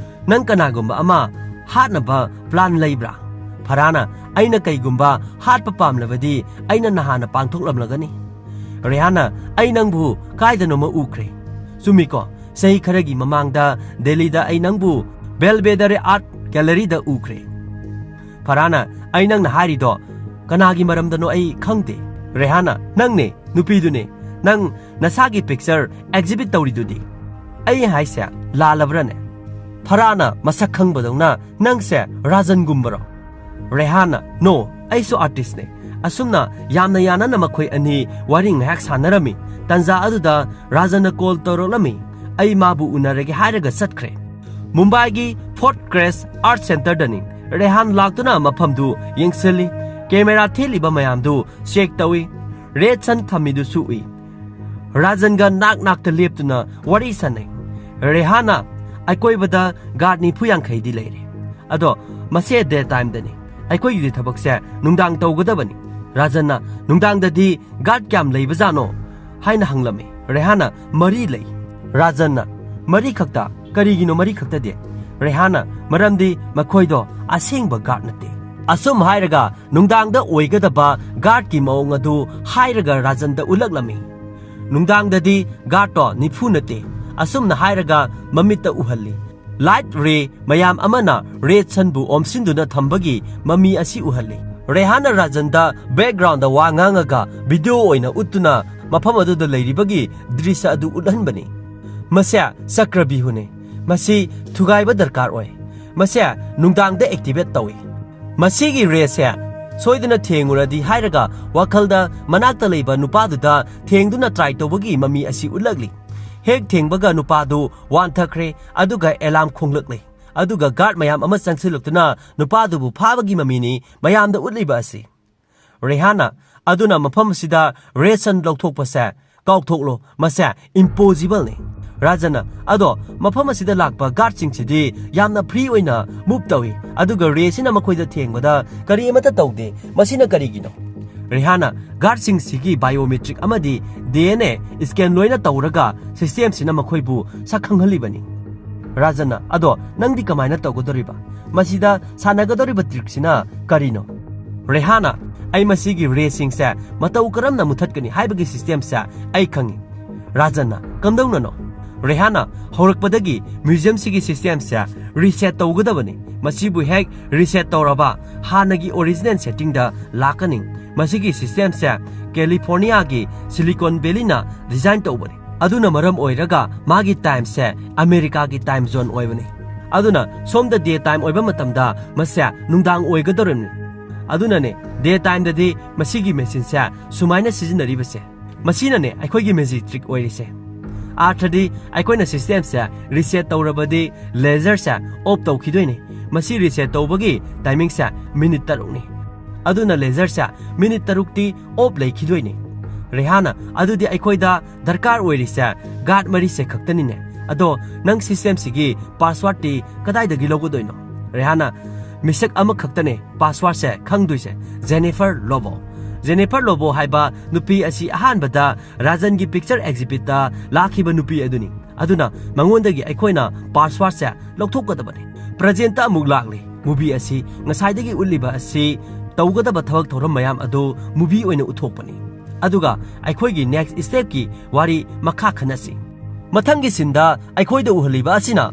ꯅꯪ ꯀꯅꯥꯒꯨꯝꯕ ꯑꯃ ꯍꯥꯠꯅꯕ ꯄ꯭ꯂꯥꯟ ꯂꯩꯕ꯭ꯔꯥ? ꯐꯔꯥꯅ, "ꯑꯩꯅ ꯀꯩꯒꯨꯝꯕ ꯍꯥꯠꯄ ꯄꯥꯝꯂꯕꯗꯤ ꯑꯩꯅ ꯅꯍꯥꯟꯅ ꯄꯥꯡꯊꯣꯛꯂꯝꯂꯒꯅꯤ꯫" ꯔꯦꯍꯥꯟꯅ, "ꯑꯩ ꯅꯪꯕꯨ ꯀꯥꯏꯗꯅꯣꯃ ꯎꯈ꯭ꯔꯦ꯫ ꯆꯨꯝꯃꯤꯀꯣ? ꯆꯍꯤ ꯈꯔꯒꯤ ꯃꯃꯥꯡꯗ ꯗꯦꯜꯂꯤꯗ ꯑꯩ ꯅꯪꯕꯨ ꯕꯦꯜꯕꯦꯗꯔꯦ ꯑꯥꯔꯠ ꯒꯦꯂꯔꯤꯗ ꯎꯈ꯭ꯔꯦ꯫" ꯐꯔꯥꯅ, "ꯑꯩ ꯅꯪꯅ ꯍꯥꯏꯔꯤꯗꯣ ꯀꯅꯥꯒꯤ ꯃꯔꯝꯗꯅꯣ ꯑꯩ ꯈꯪꯗꯦ꯫" ꯔꯦꯍꯥꯟꯅ, "ꯅꯪꯅꯦ, ꯅꯨꯄꯤꯗꯨꯅꯦ꯫ ꯅꯪ ꯅꯁꯥꯒꯤ ꯄꯤꯛꯆꯔ ꯑꯦꯛꯖꯤꯕꯤꯠ ꯇꯧꯔꯤꯗꯨꯗꯤ꯫ ꯑꯩ ꯍꯥꯏꯁꯦ ꯂꯥꯜꯂꯕ꯭ꯔꯥꯅꯦ?" ꯐꯔꯥꯅ ꯃꯁꯛ ꯈꯪꯕꯗꯧꯅ, "ꯅꯪꯁꯦ ꯔꯥꯖꯟꯒꯨꯝꯕꯔꯣ?" ꯔꯦꯍꯥꯟꯅ, "ꯅꯣ, ꯑꯩꯁꯨ ꯑꯥꯔꯇꯤꯁꯅꯦ꯫ ꯑꯁꯨꯝꯅ ꯌꯥꯝꯅ ꯌꯥꯅꯅ ꯃꯈꯣꯏ ꯑꯅꯤ ꯋꯥꯔꯤ ꯉꯥꯏꯍꯥꯛ ꯁꯥꯟꯅꯔꯝꯃꯤ꯫ ꯇꯟꯖꯥ ꯑꯗꯨꯗ ꯔꯥꯖꯟꯅ ꯀꯣꯜ ꯇꯧꯔꯛꯂꯝꯃꯤ꯫ ꯑꯩ ꯃꯥꯕꯨ ꯎꯅꯔꯒꯦ ꯍꯥꯏꯔꯒ ꯆꯠꯈ꯭ꯔꯦ꯫" ꯃꯨꯝꯕꯥꯏꯒꯤ ꯐꯣꯔꯠ ꯀ꯭ꯔꯦꯁ ꯑꯥꯔꯠ ꯁꯦꯟꯇꯔꯗꯅꯤ꯫ ꯔꯦꯍꯥꯟ ꯂꯥꯛꯇꯨꯅ ꯃꯐꯝꯗꯨ ꯌꯦꯡꯁꯤꯜꯂꯤ꯫ ꯀꯦꯃꯦꯔꯥ ꯊꯦꯠꯂꯤꯕ ꯃꯌꯥꯝꯗꯨ ꯆꯦꯛ ꯇꯧꯏ꯫ ꯔꯦꯗ ꯁꯟ ꯊꯝꯃꯤꯗꯨꯁꯨ ꯎꯏ꯫ ꯔꯥꯖꯟꯒ ꯅꯥꯛ ꯅꯥꯛꯇ ꯂꯦꯞꯇꯨꯅ ꯋꯥꯔꯤ ꯁꯥꯟꯅꯩ꯫ ꯔꯦꯍꯥꯟꯅ, "ꯑꯀꯣꯏꯕꯗ ꯒꯥꯔꯗ ꯅꯤꯐꯨ ꯌꯥꯡꯈꯩꯗꯤ ꯂꯩꯔꯦ꯫ ꯑꯗꯣ ꯃꯁꯦ ꯗꯦ ꯇꯥꯏꯝꯗꯅꯤ꯫ ꯑꯩꯈꯣꯏꯒꯤꯗꯤ ꯊꯕꯛꯁꯦ ꯅꯨꯡꯗꯥꯡ ꯇꯧꯒꯗꯕꯅꯤ꯫" ꯔꯥꯖꯟꯅ, "ꯅꯨꯡꯗꯥꯡꯗꯗꯤ ꯒꯥꯔꯗ ꯀꯌꯥꯝ ꯂꯩꯕꯖꯥꯠꯅꯣ?" ꯍꯥꯏꯅ ꯍꯪꯂꯝꯃꯤ꯫ ꯔꯦꯍꯥꯟꯅ, "ꯃꯔꯤ ꯂꯩ꯫" ꯔꯥꯖꯟꯅ, "ꯃꯔꯤ ꯈꯛꯇ? ꯀꯔꯤꯒꯤꯅꯣ ꯃꯔꯤ ꯈꯛꯇꯗꯤ?" ꯔꯦꯍꯥꯟꯅ, "ꯃꯔꯝꯗꯤ ꯃꯈꯣꯏꯗꯣ ꯑꯁꯦꯡꯕ ꯒꯥꯔꯗ ꯅꯠꯇꯦ꯫" ꯑꯁꯨꯝ ꯍꯥꯏꯔꯒ ꯅꯨꯡꯗꯥꯡꯗ ꯑꯣꯏꯒꯗꯕ ꯒꯥꯔꯗꯀꯤ ꯃꯑꯣꯡ ꯑꯗꯨ ꯍꯥꯏꯔꯒ ꯔꯥꯖꯟꯗ ꯎꯠꯂꯛꯂꯝꯃꯤ꯫ ꯅꯨꯡꯗꯥꯡꯗꯗꯤ ꯒꯥꯔꯗꯇꯣ ꯅꯤꯐꯨ ꯅꯠꯇꯦ꯫ ꯑꯁꯨꯝꯅ ꯍꯥꯏꯔꯒ ꯃꯃꯤꯠꯇ ꯎꯍꯜꯂꯤ꯫ ꯂꯥꯏꯠ ꯔꯦ ꯃꯌꯥꯝ ꯑꯃꯅ ꯔꯦꯗ ꯁꯟꯕꯨ ꯑꯣꯝꯁꯤꯟꯗꯨꯅ ꯊꯝꯕꯒꯤ ꯃꯃꯤ ꯑꯁꯤ ꯎꯍꯜꯂꯤ꯫ ꯔꯦꯍꯥꯟꯅ ꯔꯥꯖꯟꯗ ꯕꯦꯛꯒ꯭ꯔꯥꯎꯟꯗ ꯋꯥ ꯉꯥꯡꯉꯒ ꯚꯤꯗꯤꯑꯣ ꯑꯣꯏꯅ ꯎꯠꯇꯨꯅ ꯃꯐꯝ ꯑꯗꯨꯗ ꯂꯩꯔꯤꯕꯒꯤ ꯗ꯭ꯔꯤꯁ ꯑꯗꯨ ꯎꯠꯍꯟꯕꯅꯤ꯫ "ꯃꯁꯦ ꯆꯀ꯭ꯔꯕꯤꯍꯨꯅꯤ꯫ ꯃꯁꯤ ꯊꯨꯒꯥꯏꯕ ꯗꯔꯀꯥꯔ ꯑꯣꯏ꯫ ꯃꯁꯦ ꯅꯨꯡꯗꯥꯡꯗ ꯑꯦꯛꯇꯤꯚꯦꯠ ꯇꯧꯏ꯫ ꯃꯁꯤꯒꯤ ꯔꯦꯁꯦ ꯁꯣꯏꯗꯅ ꯊꯦꯡꯉꯨꯔꯗꯤ" ꯍꯥꯏꯔꯒ ꯋꯥꯈꯜꯗ ꯃꯅꯥꯛꯇ ꯂꯩꯕ ꯅꯨꯄꯥꯗꯨꯗ ꯊꯦꯡꯗꯨꯅ ꯇ꯭ꯔꯥꯏ ꯇꯧꯕꯒꯤ ꯃꯃꯤ ꯑꯁꯤ ꯎꯠꯂꯛꯂꯤ꯫ ꯍꯦꯛ ꯊꯦꯡꯕꯒ ꯅꯨꯄꯥꯗꯨ ꯋꯥꯟꯊꯈ꯭ꯔꯦ, ꯑꯗꯨꯒ ꯑꯦꯂꯥꯔꯝ ꯈꯣꯡꯂꯛꯂꯦ꯫ ꯑꯗꯨꯒ ꯒꯥꯔꯗ ꯃꯌꯥꯝ ꯑꯃ ꯆꯪꯁꯤꯜꯂꯛꯇꯨꯅ ꯅꯨꯄꯥꯗꯨꯕꯨ ꯐꯥꯕꯒꯤ ꯃꯃꯤꯅꯤ ꯃꯌꯥꯝꯗ ꯎꯠꯂꯤꯕ ꯑꯁꯤ꯫ ꯔꯦꯍꯥꯟꯅ, "ꯑꯗꯨꯅ ꯃꯐꯝ ꯑꯁꯤꯗ ꯔꯦꯗ ꯁꯟ ꯂꯧꯊꯣꯛꯄꯁꯦ ꯀꯥꯎꯊꯣꯛꯂꯣ, ꯃꯁꯦ ꯏꯝꯄꯣꯁꯤꯕꯜꯅꯤ꯫" ꯔꯥꯖꯟꯅ, "ꯑꯗꯣ ꯃꯐꯝ ꯑꯁꯤꯗ ꯂꯥꯛꯄ ꯒꯥꯔꯗꯁꯤꯡꯁꯤꯗꯤ ꯌꯥꯝꯅ ꯐ꯭ꯔꯤ ꯑꯣꯏꯅ ꯃꯨꯚ ꯇꯧꯏ, ꯑꯗꯨꯒ ꯔꯦꯁꯤꯅ ꯃꯈꯣꯏꯗ ꯊꯦꯡꯕꯗ ꯀꯔꯤ ꯑꯃꯠꯇ ꯇꯧꯗꯦ, ꯃꯁꯤꯅ ꯀꯔꯤꯒꯤꯅꯣ?" ꯔꯦꯍꯥꯟꯅ, "ꯒꯥꯔꯗꯁꯤꯡꯁꯤꯒꯤ ꯕꯥꯏꯑꯣꯃꯦꯇ꯭ꯔꯤꯛ ꯑꯃꯗꯤ ꯗꯤ ꯑꯦꯟ ꯑꯦ ꯁ꯭ꯀꯦꯟ ꯂꯣꯏꯅ ꯇꯧꯔꯒ ꯁꯤꯁꯇꯦꯝꯁꯤꯅ ꯃꯈꯣꯏꯕꯨ ꯁꯛ ꯈꯪꯍꯜꯂꯤꯕꯅꯤ꯫" ꯔꯥꯖꯟꯅ, "ꯑꯗꯣ ꯅꯪꯗꯤ ꯀꯃꯥꯏꯅ ꯇꯧꯒꯗꯧꯔꯤꯕ? ꯃꯁꯤꯗ ꯁꯥꯟꯅꯒꯗꯧꯔꯤꯕ ꯇ꯭ꯔꯤꯛꯁꯤꯅ ꯀꯔꯤꯅꯣ?" ꯔꯦꯍꯥꯟꯅ, "ꯑꯩ ꯃꯁꯤꯒꯤ ꯔꯦꯁꯤꯡꯁꯦ ꯃꯇꯧ ꯀꯔꯝꯅ ꯃꯨꯊꯠꯀꯅꯤ ꯍꯥꯏꯕꯒꯤ ꯁꯤꯁꯇꯦꯝꯁꯦ ꯑꯩ ꯈꯪꯉꯤ꯫" ꯔꯥꯖꯟꯅ, "ꯀꯝꯗꯧꯅꯅꯣ?" ꯔꯦꯍꯥꯟꯅ, "ꯍꯧꯔꯛꯄꯗꯒꯤ ꯃ꯭ꯌꯨꯖꯤꯌꯝꯁꯤꯒꯤ ꯁꯤꯁꯇꯦꯝꯁꯦ ꯔꯤꯁꯦꯠ ꯇꯧꯒꯗꯕꯅꯤ꯫ ꯃꯁꯤꯕꯨ ꯍꯦꯛ ꯔꯤꯁꯦꯠ ꯇꯧꯔꯕ ꯍꯥꯟꯅꯒꯤ ꯑꯣꯔꯤꯖꯤꯅꯦꯜ ꯁꯦꯠꯇꯤꯡꯗ ꯂꯥꯛꯀꯅꯤ꯫ ꯃꯁꯤꯒꯤ ꯁꯤꯁꯇꯦꯝꯁꯦ ꯀꯦꯂꯤꯐꯣꯔꯅꯤꯌꯥꯒꯤ ꯁꯤꯂꯤꯀꯣꯟ ꯚꯦꯂꯤꯅ ꯗꯤꯖꯥꯏꯟ ꯇꯧꯕꯅꯤ꯫ ꯑꯗꯨꯅ ꯃꯔꯝ ꯑꯣꯏꯔꯒ ꯃꯥꯒꯤ ꯇꯥꯏꯝꯁꯦ ꯑꯃꯦꯔꯤꯀꯥꯒꯤ ꯇꯥꯏꯝ ꯖꯣꯟ ꯑꯣꯏꯕꯅꯤ꯫ ꯑꯗꯨꯅ ꯁꯣꯝꯗ ꯗꯦ ꯇꯥꯏꯝ ꯑꯣꯏꯕ ꯃꯇꯝꯗ ꯃꯁꯦ ꯅꯨꯡꯗꯥꯡ ꯑꯣꯏꯒꯗꯧꯔꯤꯕꯅꯤ꯫ ꯑꯗꯨꯅꯅꯦ ꯗꯦ ꯇꯥꯏꯝꯗꯗꯤ ꯃꯁꯤꯒꯤ ꯃꯦꯆꯤꯟꯁꯦ ꯁꯨꯃꯥꯏꯅ ꯁꯤꯖꯤꯟꯅꯔꯤꯕꯁꯦ꯫ ꯃꯁꯤꯅꯅꯦ ꯑꯩꯈꯣꯏꯒꯤ ꯃꯦꯖꯤꯛ ꯇ꯭ꯔꯤꯛ ꯑꯣꯏꯔꯤꯁꯦ꯫ ꯑꯥꯔꯊꯗꯤ ꯑꯩꯈꯣꯏꯅ ꯁꯤꯁꯇꯦꯝꯁꯦ ꯔꯤꯁꯦꯠ ꯇꯧꯔꯕꯗꯤ ꯂꯦꯖꯔꯁꯦ ꯑꯣꯐ ꯇꯧꯈꯤꯗꯣꯏꯅꯤ꯫ ꯃꯁꯤ ꯔꯤꯁꯦꯠ ꯇꯧꯕꯒꯤ ꯇꯥꯏꯃꯤꯡꯁꯦ ꯃꯤꯅꯤꯠ ꯇꯔꯨꯛꯅꯤ꯫ ꯑꯗꯨꯅ ꯂꯦꯖꯔꯁꯦ ꯃꯤꯅꯤꯠ ꯇꯔꯨꯛꯇꯤ ꯑꯣꯐ ꯂꯩꯈꯤꯗꯣꯏꯅꯤ꯫" ꯔꯦꯍꯥꯟꯅ, "ꯑꯗꯨꯗꯤ ꯑꯩꯈꯣꯏꯗ ꯗꯔꯀꯥꯔ ꯑꯣꯏꯔꯤꯁꯦ ꯒꯥꯔꯗ ꯃꯔꯤꯁꯦ ꯈꯛꯇꯅꯤꯅꯦ꯫ ꯑꯗꯣ ꯅꯪ ꯁꯤꯁꯇꯦꯝꯁꯤꯒꯤ ꯄꯥꯁꯋꯥꯔꯗꯇꯤ ꯀꯗꯥꯏꯗꯒꯤ ꯂꯧꯒꯗꯣꯏꯅꯣ?" ꯔꯦꯍꯥꯟꯅ, "ꯃꯤꯁꯛ ꯑꯃꯈꯛꯇꯅꯦ ꯄꯥꯁꯋꯥꯔꯗꯁꯦ ꯈꯪꯗꯣꯏꯁꯦ, ꯖꯦꯅꯤꯐꯔ ꯂꯣꯕꯣ꯫" ꯖꯦꯅꯤꯐꯔ ꯂꯣꯕꯣ ꯍꯥꯏꯕ ꯅꯨꯄꯤ ꯑꯁꯤ ꯑꯍꯥꯟꯕꯗ ꯔꯥꯖꯟꯒꯤ ꯄꯤꯛꯆꯔ ꯑꯦꯛꯖꯤꯕꯤꯠꯇ ꯂꯥꯛꯈꯤꯕ ꯅꯨꯄꯤ ꯑꯗꯨꯅꯤ꯫ ꯑꯗꯨꯅ ꯃꯉꯣꯟꯗꯒꯤ ꯑꯩꯈꯣꯏꯅ ꯄꯥꯁꯋꯥꯔꯗꯁꯦ ꯂꯧꯊꯣꯛꯀꯗꯕꯅꯤ꯫ ꯄ꯭ꯔꯖꯦꯟꯇ ꯑꯃꯨꯛ ꯂꯥꯛꯂꯤ꯫ ꯃꯨꯚꯤ ꯑꯁꯤ ꯉꯁꯥꯏꯗꯒꯤ ꯎꯠꯂꯤꯕ ꯑꯁꯤ ꯇꯧꯒꯗꯕ ꯊꯕꯛ ꯊꯧꯔꯝ ꯃꯌꯥꯝ ꯑꯗꯨ ꯃꯨꯚꯤ ꯑꯣꯏꯅ ꯎꯠꯊꯣꯛꯄꯅꯤ꯫ ꯑꯗꯨꯒ ꯑꯩꯈꯣꯏꯒꯤ ꯅꯦꯛꯁ ꯁ꯭ꯇꯦꯞꯀꯤ ꯋꯥꯔꯤ ꯃꯈꯥ ꯈꯟꯅꯁꯤ꯫ ꯃꯊꯪꯒꯤ ꯁꯤꯟꯗ ꯑꯩꯈꯣꯏꯗ ꯎꯍꯜꯂꯤꯕ ꯑꯁꯤꯅ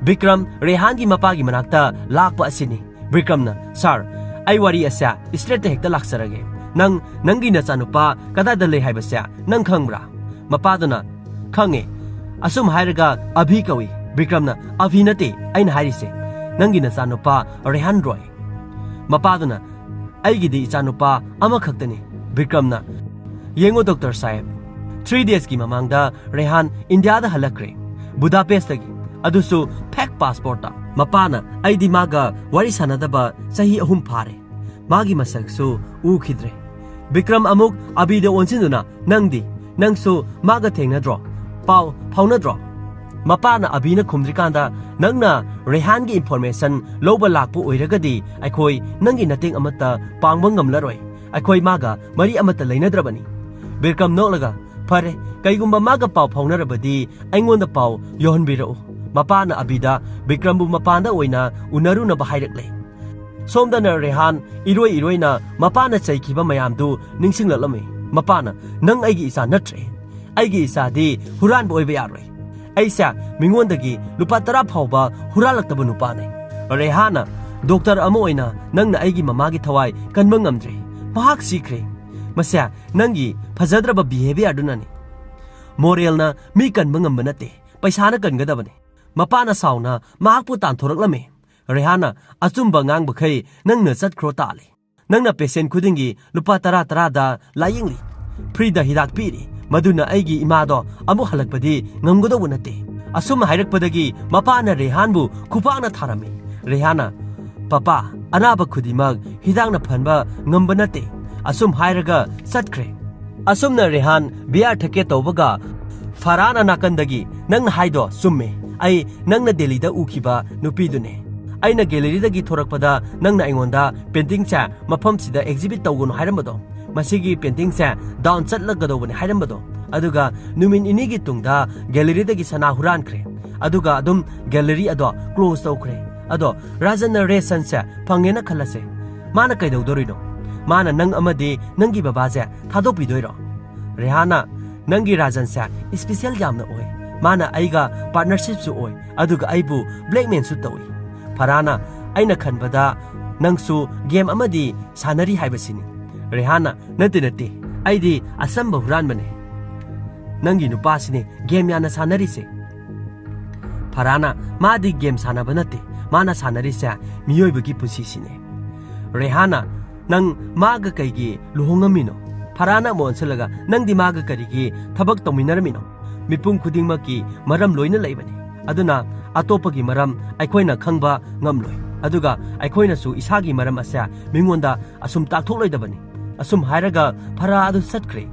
ꯕꯤꯀ꯭ꯔꯝ ꯔꯦꯍꯥꯟꯒꯤ ꯃꯄꯥꯒꯤ ꯃꯅꯥꯛꯇ ꯂꯥꯛꯄ ꯑꯁꯤꯅꯤ꯫ ꯕꯤꯀ꯭ꯔꯝꯅ, "ꯁꯥꯔ, ꯑꯩ ꯋꯥꯔꯤ ꯑꯁꯦ ꯁ꯭ꯇ꯭ꯔꯦꯠꯇ ꯍꯦꯛꯇ ꯂꯥꯛꯆꯔꯒꯦ꯫ ꯅꯪ, ꯅꯪꯒꯤ ꯅꯆꯥꯅꯨꯄꯥ ꯀꯗꯥꯏꯗ ꯂꯩ ꯍꯥꯏꯕꯁꯦ ꯅꯪ ꯈꯪꯕ꯭ꯔꯥ?" ꯃꯄꯥꯗꯨꯅ, "ꯈꯪꯉꯦ꯫ ꯑꯁꯨꯝ ꯍꯥꯏꯔꯒ ꯑꯚꯤ ꯀꯧꯏ꯫" ꯕꯤꯀ꯭ꯔꯝꯅ, "ꯑꯚꯤ ꯅꯠꯇꯦ ꯑꯩꯅ ꯍꯥꯏꯔꯤꯁꯦ, ꯅꯪꯒꯤ ꯅꯆꯥꯅꯨꯄꯥ ꯔꯦꯍꯥꯟ ꯔꯣꯏ꯫" ꯃꯄꯥꯗꯨꯅ, "ꯑꯩꯒꯤꯗꯤ ꯏꯆꯥꯅꯨꯄꯥ ꯑꯃꯈꯛꯇꯅꯤ꯫" ꯕꯤꯀ꯭ꯔꯝꯅ, "ꯌꯦꯡꯉꯣ ꯗꯣꯛꯇꯔ ꯁꯥꯍꯦꯕ, ꯊ꯭ꯔꯤ ꯗꯦꯖꯀꯤ ꯃꯃꯥꯡꯗ ꯔꯦꯍꯥꯟ ꯏꯟꯗꯤꯌꯥꯗ ꯍꯜꯂꯛꯈ꯭ꯔꯦ, ꯕꯨꯗꯥꯄꯦꯁꯇꯒꯤ, ꯑꯗꯨꯁꯨ ꯐꯦꯛ ꯄꯥꯁꯄꯣꯔꯠꯇ꯫" ꯃꯄꯥꯅ, "ꯑꯩꯗꯤ ꯃꯥꯒ ꯋꯥꯔꯤ ꯁꯥꯟꯅꯗꯕ ꯆꯍꯤ ꯑꯍꯨꯝ ꯐꯥꯔꯦ꯫ ꯃꯥꯒꯤ ꯃꯁꯛꯁꯨ ꯎꯈꯤꯗ꯭ꯔꯦ꯫" ꯕꯤꯀ꯭ꯔꯝ ꯑꯃꯨꯛ ꯑꯕꯤꯗ ꯑꯣꯟꯁꯤꯟꯗꯨꯅ, "ꯅꯪꯗꯤ? ꯅꯪꯁꯨ ꯃꯥꯒ ꯊꯦꯡꯅꯗ꯭ꯔꯣ? ꯄꯥꯎ ꯐꯥꯎꯅꯗ꯭ꯔꯣ?" ꯃꯄꯥꯅ ꯑꯕꯤꯅ ꯈꯨꯝꯗ꯭ꯔꯤꯀꯥꯟꯗ, "ꯅꯪꯅ ꯔꯦꯍꯥꯟꯒꯤ ꯏꯟꯐꯣꯔꯃꯦꯁꯟ ꯂꯧꯕ ꯂꯥꯛꯄ ꯑꯣꯏꯔꯒꯗꯤ ꯑꯩꯈꯣꯏ ꯅꯪꯒꯤ ꯃꯇꯦꯡ ꯑꯃꯠꯇ ꯄꯥꯡꯕ ꯉꯝꯂꯔꯣꯏ꯫ ꯑꯩꯈꯣꯏ ꯃꯥꯒ ꯃꯔꯤ ꯑꯃꯠꯇ ꯂꯩꯅꯗ꯭ꯔꯕꯅꯤ꯫ ꯕꯤꯀ꯭ꯔꯝ ꯅꯣꯛꯂꯒ, "ꯐꯔꯦ, ꯀꯩꯒꯨꯝꯕ ꯃꯥꯒ ꯄꯥꯎ ꯐꯥꯎꯅꯔꯕꯗꯤ ꯑꯩꯉꯣꯟꯗ ꯄꯥꯎ ꯌꯧꯍꯟꯕꯤꯔꯛꯎ꯫" ꯃꯄꯥꯅ ꯑꯕꯤꯗ ꯕꯤꯀ꯭ꯔꯝꯕꯨ ꯃꯄꯥꯟꯗ ꯑꯣꯏꯅ ꯎꯅꯔꯨꯅꯕ ꯍꯥꯏꯔꯛꯂꯦ꯫ ꯁꯣꯝꯗꯅ ꯔꯦꯍꯥꯟ ꯏꯔꯣꯏ ꯏꯔꯣꯏꯅ ꯃꯄꯥꯅ ꯆꯩꯈꯤꯕ ꯃꯌꯥꯝꯗꯨ ꯅꯤꯡꯁꯤꯡꯂꯛꯂꯝꯃꯤ꯫ ꯃꯄꯥꯅ, "ꯅꯪ ꯑꯩꯒꯤ ꯏꯆꯥ ꯅꯠꯇ꯭ꯔꯦ꯫ ꯑꯩꯒꯤ ꯏꯆꯥꯗꯤ ꯍꯨꯔꯥꯟꯕ ꯑꯣꯏꯕ ꯌꯥꯔꯣꯏ꯫ ꯑꯩꯁꯦ ꯃꯤꯉꯣꯟꯗꯒꯤ ꯂꯨꯄꯥ ꯇꯔꯥ ꯐꯥꯎꯕ ꯍꯨꯔꯥꯜꯂꯛꯇꯕ ꯅꯨꯄꯥꯅꯦ꯫" ꯔꯦꯍꯥꯟꯅ, "ꯗꯣꯛꯇꯔ ꯑꯃ ꯑꯣꯏꯅ ꯅꯪꯅ ꯑꯩꯒꯤ ꯃꯃꯥꯒꯤ ꯊꯋꯥꯏ ꯀꯟꯕ ꯉꯝꯗ꯭ꯔꯦ꯫ ꯃꯍꯥꯛ ꯁꯤꯈ꯭ꯔꯦ꯫ ꯃꯁꯦ ꯅꯪꯒꯤ ꯐꯖꯗ꯭ꯔꯕ ꯕꯤꯍꯦꯕꯤꯌꯔꯗꯨꯅꯅꯤ꯫ ꯃꯣꯔꯦꯜꯅ ꯃꯤ ꯀꯟꯕ ꯉꯝꯕ ꯅꯠꯇꯦ, ꯄꯩꯁꯥꯅ ꯀꯟꯒꯗꯕꯅꯤ꯫" ꯃꯄꯥꯅ ꯁꯥꯎꯅ ꯃꯍꯥꯛꯄꯨ ꯇꯥꯟꯊꯣꯔꯛꯂꯝꯃꯤ꯫ ꯔꯦꯍꯥꯟꯅ, "ꯑꯆꯨꯝꯕ ꯉꯥꯡꯕꯈꯩ ꯅꯪꯅ ꯆꯠꯈ꯭ꯔꯣ ꯇꯥꯜꯂꯤ꯫ ꯅꯪꯅ ꯄꯦꯁꯦꯟ ꯈꯨꯗꯤꯡꯒꯤ ꯂꯨꯄꯥ ꯇꯔꯥ ꯇꯔꯥꯗ ꯂꯥꯌꯦꯡꯂꯤ, ꯐ꯭ꯔꯤꯗ ꯍꯤꯗꯥꯛ ꯄꯤꯔꯤ, ꯃꯗꯨꯅ ꯑꯩꯒꯤ ꯏꯃꯥꯗꯣ ꯑꯃꯨꯛ ꯍꯜꯂꯛꯄꯗꯤ ꯉꯝꯒꯗꯧꯕ ꯅꯠꯇꯦ꯫" ꯑꯁꯨꯝ ꯍꯥꯏꯔꯛꯄꯗꯒꯤ ꯃꯄꯥꯅ ꯔꯦꯍꯥꯟꯕꯨ ꯈꯨꯄꯥꯛꯅ ꯊꯥꯔꯝꯃꯤ꯫ ꯔꯦꯍꯥꯟꯅ, "ꯄꯄꯥ, ꯑꯅꯥꯕ ꯈꯨꯗꯤꯡꯃꯛ ꯍꯤꯗꯥꯛꯅ ꯐꯍꯟꯕ ꯉꯝꯕ ꯅꯠꯇꯦ꯫" ꯑꯁꯨꯝ ꯍꯥꯏꯔꯒ ꯆꯠꯈ꯭ꯔꯦ꯫ ꯑꯁꯨꯝꯅ ꯔꯦꯍꯥꯟ ꯕꯤꯌꯥꯔ ꯊꯛꯀꯦ ꯇꯧꯕꯒ ꯐꯔꯥꯅ ꯅꯥꯀꯟꯗꯒꯤ, "ꯅꯪꯅ ꯍꯥꯏꯗꯣ ꯆꯨꯝꯃꯦ, ꯑꯩ ꯅꯪꯅ ꯗꯦꯜꯂꯤꯗ ꯎꯈꯤꯕ ꯅꯨꯄꯤꯗꯨꯅꯦ꯫ ꯑꯩꯅ ꯒꯦꯂꯔꯤꯗꯒꯤ ꯊꯣꯔꯛꯄꯗ ꯅꯪꯅ ꯑꯩꯉꯣꯟꯗ ꯄꯦꯟꯇꯤꯡꯁꯦ ꯃꯐꯝꯁꯤꯗ ꯑꯦꯛꯖꯤꯕꯤꯠ ꯇꯧꯒꯅꯨ ꯍꯥꯏꯔꯝꯕꯗꯣ, ꯃꯁꯤꯒꯤ ꯄꯦꯟꯇꯤꯡꯁꯦ ꯗꯥꯎꯟ ꯆꯠꯂꯒꯗꯧꯕꯅꯦ ꯍꯥꯏꯔꯝꯕꯗꯣ, ꯑꯗꯨꯒ ꯅꯨꯃꯤꯠ ꯅꯤꯅꯤꯒꯤ ꯇꯨꯡꯗ ꯒꯦꯂꯔꯤꯗꯒꯤ ꯁꯅꯥ ꯍꯨꯔꯥꯟꯈ꯭ꯔꯦ, ꯑꯗꯨꯒ ꯑꯗꯨꯝ ꯒꯦꯂꯔꯤ ꯑꯗꯣ ꯀ꯭ꯂꯣꯖ ꯇꯧꯈ꯭ꯔꯦ꯫ ꯑꯗꯣ ꯔꯥꯖꯟꯅ ꯔꯦꯁꯟꯁꯦ ꯐꯪꯉꯦꯅ ꯈꯜꯂꯁꯦ, ꯃꯥꯅ ꯀꯩꯗꯧꯗꯣꯔꯤꯅꯣ? ꯃꯥꯅ ꯅꯪ ꯑꯃꯗꯤ ꯅꯪꯒꯤ ꯕꯕꯥꯁꯦ ꯊꯥꯗꯣꯛꯄꯤꯗꯣꯏꯔꯣ?" ꯔꯦꯍꯥꯅ, "ꯅꯪꯒꯤ ꯔꯥꯖꯟꯁꯦ ꯏꯁꯄꯤꯁꯦꯜ ꯌꯥꯝꯅ ꯑꯣꯏ꯫ ꯃꯥꯅ ꯑꯩꯒ ꯄꯥꯔꯠꯅꯔꯁꯤꯞꯁꯨ ꯑꯣꯏ, ꯑꯗꯨꯒ ꯑꯩꯕꯨ ꯕ꯭ꯂꯦꯛꯃꯦꯟꯁꯨ ꯇꯧꯏ꯫" ꯐꯔꯥꯅ, "ꯑꯩꯅ ꯈꯟꯕꯗ ꯅꯪꯁꯨ ꯒꯦꯝ ꯑꯃꯗꯤ ꯁꯥꯟꯅꯔꯤ ꯍꯥꯏꯕꯁꯤꯅꯤ꯫" ꯔꯦꯍꯥꯅ, "ꯅꯠꯇꯦ, ꯅꯠꯇꯦ, ꯑꯩꯗꯤ ꯑꯆꯝꯕ ꯍꯨꯔꯥꯟꯕꯅꯦ꯫ ꯅꯪꯒꯤ ꯅꯨꯄꯥꯁꯤꯅꯦ ꯒꯦꯝ ꯌꯥꯝꯅ ꯁꯥꯟꯅꯔꯤꯁꯦ꯫" ꯐꯔꯥꯅ, "ꯃꯥꯗꯤ ꯒꯦꯝ ꯁꯥꯟꯅꯕ ꯅꯠꯇꯦ, ꯃꯥꯅ ꯁꯥꯟꯅꯔꯤꯁꯦ ꯃꯤꯑꯣꯏꯕꯒꯤ ꯄꯨꯟꯁꯤꯁꯤꯅꯦ꯫" ꯔꯦꯍꯥꯅ, "ꯅꯪ ꯃꯥꯒ ꯀꯩꯒꯤ ꯂꯨꯍꯣꯡꯉꯝꯃꯤꯅꯣ?" ꯐꯔꯥꯅ ꯑꯃꯨꯛ ꯑꯣꯟꯁꯤꯜꯂꯒ, "ꯅꯪꯗꯤ ꯃꯥꯒ ꯀꯔꯤꯒꯤ ꯊꯕꯛ ꯇꯧꯃꯤꯟꯅꯔꯝꯃꯤꯅꯣ? ꯃꯤꯄꯨꯝ ꯈꯨꯗꯤꯡꯃꯛꯀꯤ ꯃꯔꯝ ꯂꯣꯏꯅ ꯂꯩꯕꯅꯤ, ꯑꯗꯨꯅ ꯑꯇꯣꯞꯄꯒꯤ ꯃꯔꯝ ꯑꯩꯈꯣꯏꯅ ꯈꯪꯕ ꯉꯝꯂꯣꯏ, ꯑꯗꯨꯒ ꯑꯩꯈꯣꯏꯅꯁꯨ ꯏꯁꯥꯒꯤ ꯃꯔꯝ ꯑꯁꯦ ꯃꯤꯉꯣꯟꯗ ꯑꯁꯨꯝ ꯇꯥꯛꯊꯣꯛꯂꯣꯏꯗꯕꯅꯤ꯫" ꯑꯁꯨꯝ ꯍꯥꯏꯔꯒ ꯐꯔꯥ ꯑꯗꯨ ꯆꯠꯈ꯭ꯔꯦ꯫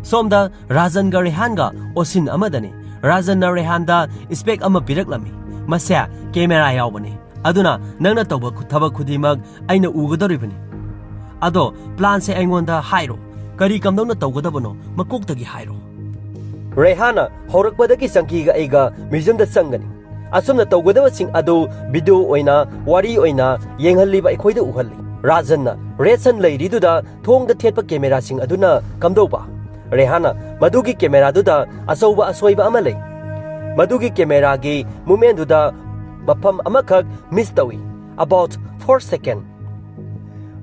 ꯁꯣꯝꯗ ꯔꯥꯖꯟꯒ ꯔꯦꯍꯥꯟꯒ ꯑꯣꯁꯤꯟ ꯑꯃꯗꯅꯤ꯫ ꯔꯥꯖꯟꯅ ꯔꯦꯍꯥꯟꯗ ꯏꯁꯄꯦꯛ ꯑꯃ ꯄꯤꯔꯛꯂꯝꯃꯤ꯫ "ꯃꯁꯦ ꯀꯦꯃꯦꯔꯥ ꯌꯥꯎꯕꯅꯤ, ꯑꯗꯨꯅ ꯅꯪꯅ ꯇꯧꯕ ꯈꯨ-, ꯊꯕꯛ ꯈꯨꯗꯤꯡꯃꯛ ꯑꯩꯅ ꯎꯒꯗꯧꯔꯤꯕꯅꯤ꯫" ꯑꯗꯣ planꯁꯦ ꯑꯩꯉꯣꯟꯗ ꯍꯥꯏꯔꯣ꯫ ꯀꯔꯤ ꯀꯝꯗꯧꯅ ꯇꯧꯒꯗꯕꯅꯣ ꯃꯀꯣꯛꯇꯒꯤ ꯍꯥꯏꯔꯣ꯫ ꯔꯦꯍꯥꯟꯅ ꯍꯧꯔꯛꯄꯗꯒꯤ ꯆꯪꯀꯤꯒ ꯑꯩꯒ museumꯗ ꯆꯪꯒꯅꯤ꯫ ꯑꯁꯨꯝꯅ ꯇꯧꯒꯗꯕꯁꯤꯡ ꯑꯗꯨ video ꯑꯣꯏꯅ, ꯋꯥꯔꯤ ꯑꯣꯏꯅ ꯌꯦꯡꯍꯜꯂꯤꯕ ꯑꯩꯈꯣꯏꯗ ꯎꯍꯜꯂꯤ꯫ ꯔꯥꯖꯟꯅ ꯔꯦꯁꯟ ꯂꯩꯔꯤꯗꯨꯗ ꯊꯣꯡꯗ ꯊꯦꯠꯄ cameraꯁꯤꯡ ꯑꯗꯨꯅ ꯀꯝꯗꯧꯕ? ꯔꯦꯍꯥꯟꯅ ꯃꯗꯨꯒꯤ cameraꯗꯨꯗ ꯑꯆꯧꯕ ꯑꯁꯣꯏꯕ ꯑꯃ ꯂꯩ꯫ ꯃꯗꯨꯒꯤ cameraꯒꯤ movementꯗꯨꯗ ꯃꯐꯝ ꯑꯃꯈꯛ miss ꯇꯧꯏ꯫ About four second꯫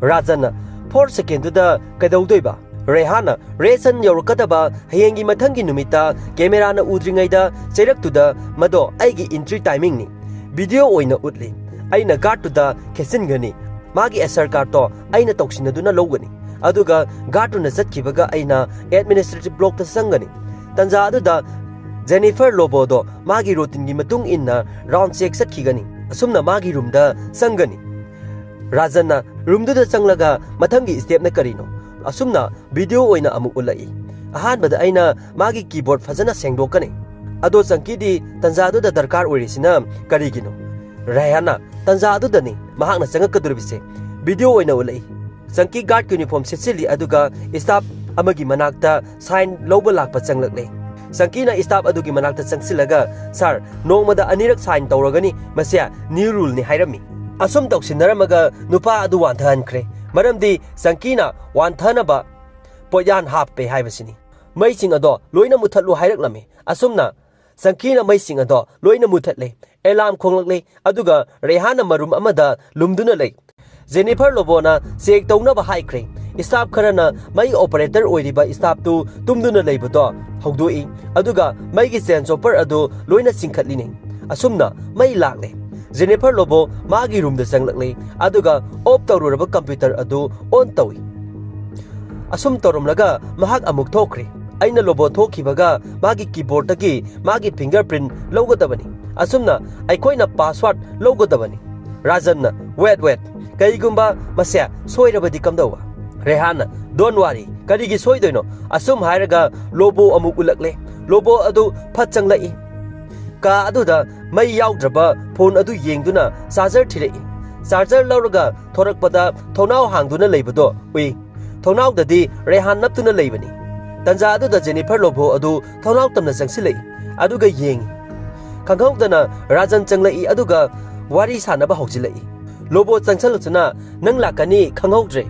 ꯔꯥꯖꯟꯅ four secondꯗꯨꯗ ꯀꯩꯗꯧꯗꯣꯏꯕ? ꯔꯦꯍꯥꯟꯅ ꯔꯦꯁꯟ ꯌꯧꯔꯛꯀꯗꯕ ꯍꯌꯦꯡꯒꯤ ꯃꯊꯪꯒꯤ ꯅꯨꯃꯤꯠꯇ cameraꯅ ꯎꯗ꯭ꯔꯤꯉꯩꯗ ꯆꯩꯔꯛꯇꯨꯗ ꯃꯗꯣ ꯑꯩꯒꯤ entry timingꯅꯤ꯫ Video ꯑꯣꯏꯅ ꯎꯠꯂꯤ꯫ ꯑꯩꯅ guardꯇꯨꯗ ꯈꯦꯠꯆꯤꯟꯒꯅꯤ꯫ ꯃꯥꯒꯤ ꯑꯦꯁꯔ ꯀꯥꯔꯠꯇꯣ ꯑꯩꯅ ꯇꯧꯁꯤꯟꯅꯗꯨꯅ ꯂꯧꯒꯅꯤ꯫ ꯑꯗꯨꯒ guardꯇꯨꯅ ꯆꯠꯈꯤꯕꯒ ꯑꯩꯅ administrative blockꯇ ꯆꯪꯒꯅꯤ꯫ ꯇꯟꯖꯥ ꯑꯗꯨꯗ ꯖꯦꯅꯤꯐꯔ ꯂꯣꯕꯣꯗꯣ ꯃꯥꯒꯤ routineꯒꯤ ꯃꯇꯨꯡ ꯏꯟꯅ round check ꯆꯠꯈꯤꯒꯅꯤ꯫ ꯑꯁꯨꯝꯅ ꯃꯥꯒꯤ roomꯗ ꯆꯪꯒꯅꯤ꯫ ꯔꯥꯖꯟꯅ roomꯗꯨꯗ ꯆꯪꯂꯒ ꯃꯊꯪꯒꯤ stepꯅ ꯀꯔꯤꯅꯣ? ꯑꯁꯨꯝꯅ video ꯑꯣꯏꯅ ꯑꯃꯨꯛ ꯎꯠꯂꯛꯏ꯫ ꯑꯍꯥꯟꯕꯗ ꯑꯩꯅ ꯃꯥꯒꯤ keyboard ꯐꯖꯅ ꯁꯦꯡꯗꯣꯛꯀꯅꯤ꯫ ꯑꯗꯣ ꯆꯪꯀꯤꯗꯤ ꯇꯟꯖꯥꯗꯨꯗ ꯗꯔꯀꯥꯔ ꯑꯣꯏꯔꯤꯁꯤꯅ ꯀꯔꯤꯒꯤꯅꯣ? ꯔꯦꯍꯥꯟꯅ ꯇꯟꯖꯥ ꯑꯗꯨꯗꯅꯤ ꯃꯍꯥꯛꯅ ꯆꯪꯉꯛꯀꯗꯧꯔꯤꯕꯁꯦ꯫ Video ꯑꯣꯏꯅ ꯎꯠꯂꯛꯏ꯫ ꯆꯪꯀꯤ guardꯀꯤ uniform ꯁꯦꯠꯆꯤꯜꯂꯤ, ꯑꯗꯨꯒ staff ꯑꯃꯒꯤ ꯃꯅꯥꯛꯇ sign ꯂꯧꯕ ꯂꯥꯛꯄ ꯆꯪꯂꯛꯂꯦ꯫ ꯆꯪꯀꯤꯅ staff ꯑꯗꯨꯒꯤ ꯃꯅꯥꯛꯇ ꯆꯪꯁꯤꯜꯂꯒ, "Sir, ꯅꯣꯡꯃꯗ ꯑꯅꯤꯔꯛ sign ꯇꯧꯔꯒꯅꯤ, ꯃꯁꯤ new ruleꯅꯤ" ꯍꯥꯏꯔꯝꯃꯤ꯫ ꯑꯁꯨꯝ ꯇꯧꯁꯤꯟꯅꯔꯝꯃꯒ ꯅꯨꯄꯥ ꯑꯗꯨ ꯋꯥꯟꯊꯍꯟꯈ꯭ꯔꯦ, ꯃꯔꯝꯗꯤ ꯆꯪꯀꯤꯅ ꯋꯥꯟꯊꯅꯕ ꯄꯣꯠꯌꯥꯟ ꯍꯥꯞꯄꯦ ꯍꯥꯏꯕꯁꯤꯅꯤ꯫ ꯃꯩꯁꯤꯡ ꯑꯗꯣ ꯂꯣꯏꯅ ꯃꯨꯊꯠꯂꯨ ꯍꯥꯏꯔꯛꯂꯝꯃꯤ꯫ ꯑꯁꯨꯝꯅ ꯆꯪꯀꯤꯅ ꯃꯩꯁꯤꯡ ꯑꯗꯣ ꯂꯣꯏꯅ ꯃꯨꯊꯠꯂꯦ꯫ Alarm ꯈꯣꯡꯂꯛꯂꯦ, ꯑꯗꯨꯒ ꯔꯦꯍꯥꯟꯅ ꯃꯔꯨꯝ ꯑꯃꯗ ꯂꯨꯝꯗꯨꯅ ꯂꯩ꯫ ꯖꯦꯅꯤꯐꯔ ꯂꯣꯕꯣꯅ check ꯇꯧꯅꯕ ꯍꯥꯏꯈ꯭ꯔꯦ꯫ Staff ꯈꯔꯅ ꯃꯩ operator ꯑꯣꯏꯔꯤꯕ staffꯇꯨ ꯇꯨꯝꯗꯨꯅ ꯂꯩꯕꯗꯣ ꯍꯧꯗꯣꯛꯏ, ꯑꯗꯨꯒ ꯃꯩꯒꯤ change over ꯑꯗꯨ ꯂꯣꯏꯅ ꯆꯤꯡꯈꯠꯂꯤꯅꯤ꯫ ꯑꯁꯨꯝꯅ ꯃꯩ ꯂꯥꯛꯂꯦ꯫ ꯖꯦꯅꯤꯐꯔ ꯂꯣꯕꯣ ꯃꯥꯒꯤ roomꯗ ꯆꯪꯂꯛꯂꯦ, ꯑꯗꯨꯒ off ꯇꯧꯔꯨꯔꯕ computer ꯑꯗꯨ on ꯇꯧꯏ꯫ ꯑꯁꯨꯝ ꯇꯧꯔꯝꯂꯒ ꯃꯍꯥꯛ ꯑꯃꯨꯛ ꯊꯣꯛꯈ꯭ꯔꯦ꯫ ꯑꯩꯅ ꯂꯣꯕꯣ ꯊꯣꯛꯈꯤꯕꯒ ꯃꯥꯒꯤ keyboardꯇꯒꯤ ꯃꯥꯒꯤ fingerprint ꯂꯧꯒꯗꯕꯅꯤ꯫ ꯑꯁꯨꯝꯅ ꯑꯩꯈꯣꯏꯅ password ꯂꯧꯒꯗꯕꯅꯤ꯫ ꯔꯥꯖꯟꯅ, "Wait, wait, ꯀꯔꯤꯒꯨꯝꯕ ꯃꯁꯦ ꯁꯣꯏꯔꯕꯗꯤ ꯀꯝꯗꯧꯕ?" ꯔꯦꯍꯥꯟꯅ, "Don't worry, ꯀꯔꯤꯒꯤ ꯁꯣꯏꯗꯣꯏꯅꯣ?" ꯑꯁꯨꯝ ꯍꯥꯏꯔꯒ ꯂꯣꯕꯣ ꯑꯃꯨꯛ ꯎꯠꯂꯛꯂꯦ꯫ ꯂꯣꯕꯣ ꯑꯗꯨ ꯐꯠ ꯆꯪꯂꯛꯏ꯫ ꯀꯥ ꯑꯗꯨꯗ ꯃꯩ ꯌꯥꯎꯗ꯭ꯔꯕ phone ꯑꯗꯨ ꯌꯦꯡꯗꯨꯅ charger ꯊꯤꯔꯛꯏ꯫ ꯆꯥꯔꯖꯔ ꯂꯧꯔꯒ ꯊꯣꯔꯛꯄꯗ ꯊꯣꯡꯅꯥꯎ ꯍꯥꯡꯗꯨꯅ ꯂꯩꯕꯗꯣ ꯎꯏ꯫ ꯊꯣꯡꯅꯥꯎꯗꯗꯤ ꯔꯦꯍꯥꯟ ꯅꯞꯇꯨꯅ ꯂꯩꯕꯅꯤ꯫ ꯇꯟꯖꯥ ꯑꯗꯨꯗ ꯖꯦꯅꯤꯐꯔ ꯂꯣꯕꯣ ꯑꯗꯨ ꯊꯣꯡꯅꯥꯎ ꯇꯝꯅ ꯆꯪꯁꯤꯜꯂꯛꯏ꯫ ꯑꯗꯨꯒ ꯌꯦꯡꯏ꯫ ꯈꯪꯍꯧꯗꯅ ꯔꯥꯖꯟ ꯆꯪꯂꯛꯏ ꯑꯗꯨꯒ ꯋꯥꯔꯤ ꯁꯥꯟꯅꯕ ꯍꯧꯖꯤꯜꯂꯛꯏ꯫ ꯂꯣꯕꯣ ꯆꯪꯁꯤꯜꯂꯛꯇꯨꯅ, "ꯅꯪ ꯂꯥꯛꯀꯅꯤ ꯈꯪꯍꯧꯗ꯭ꯔꯦ꯫"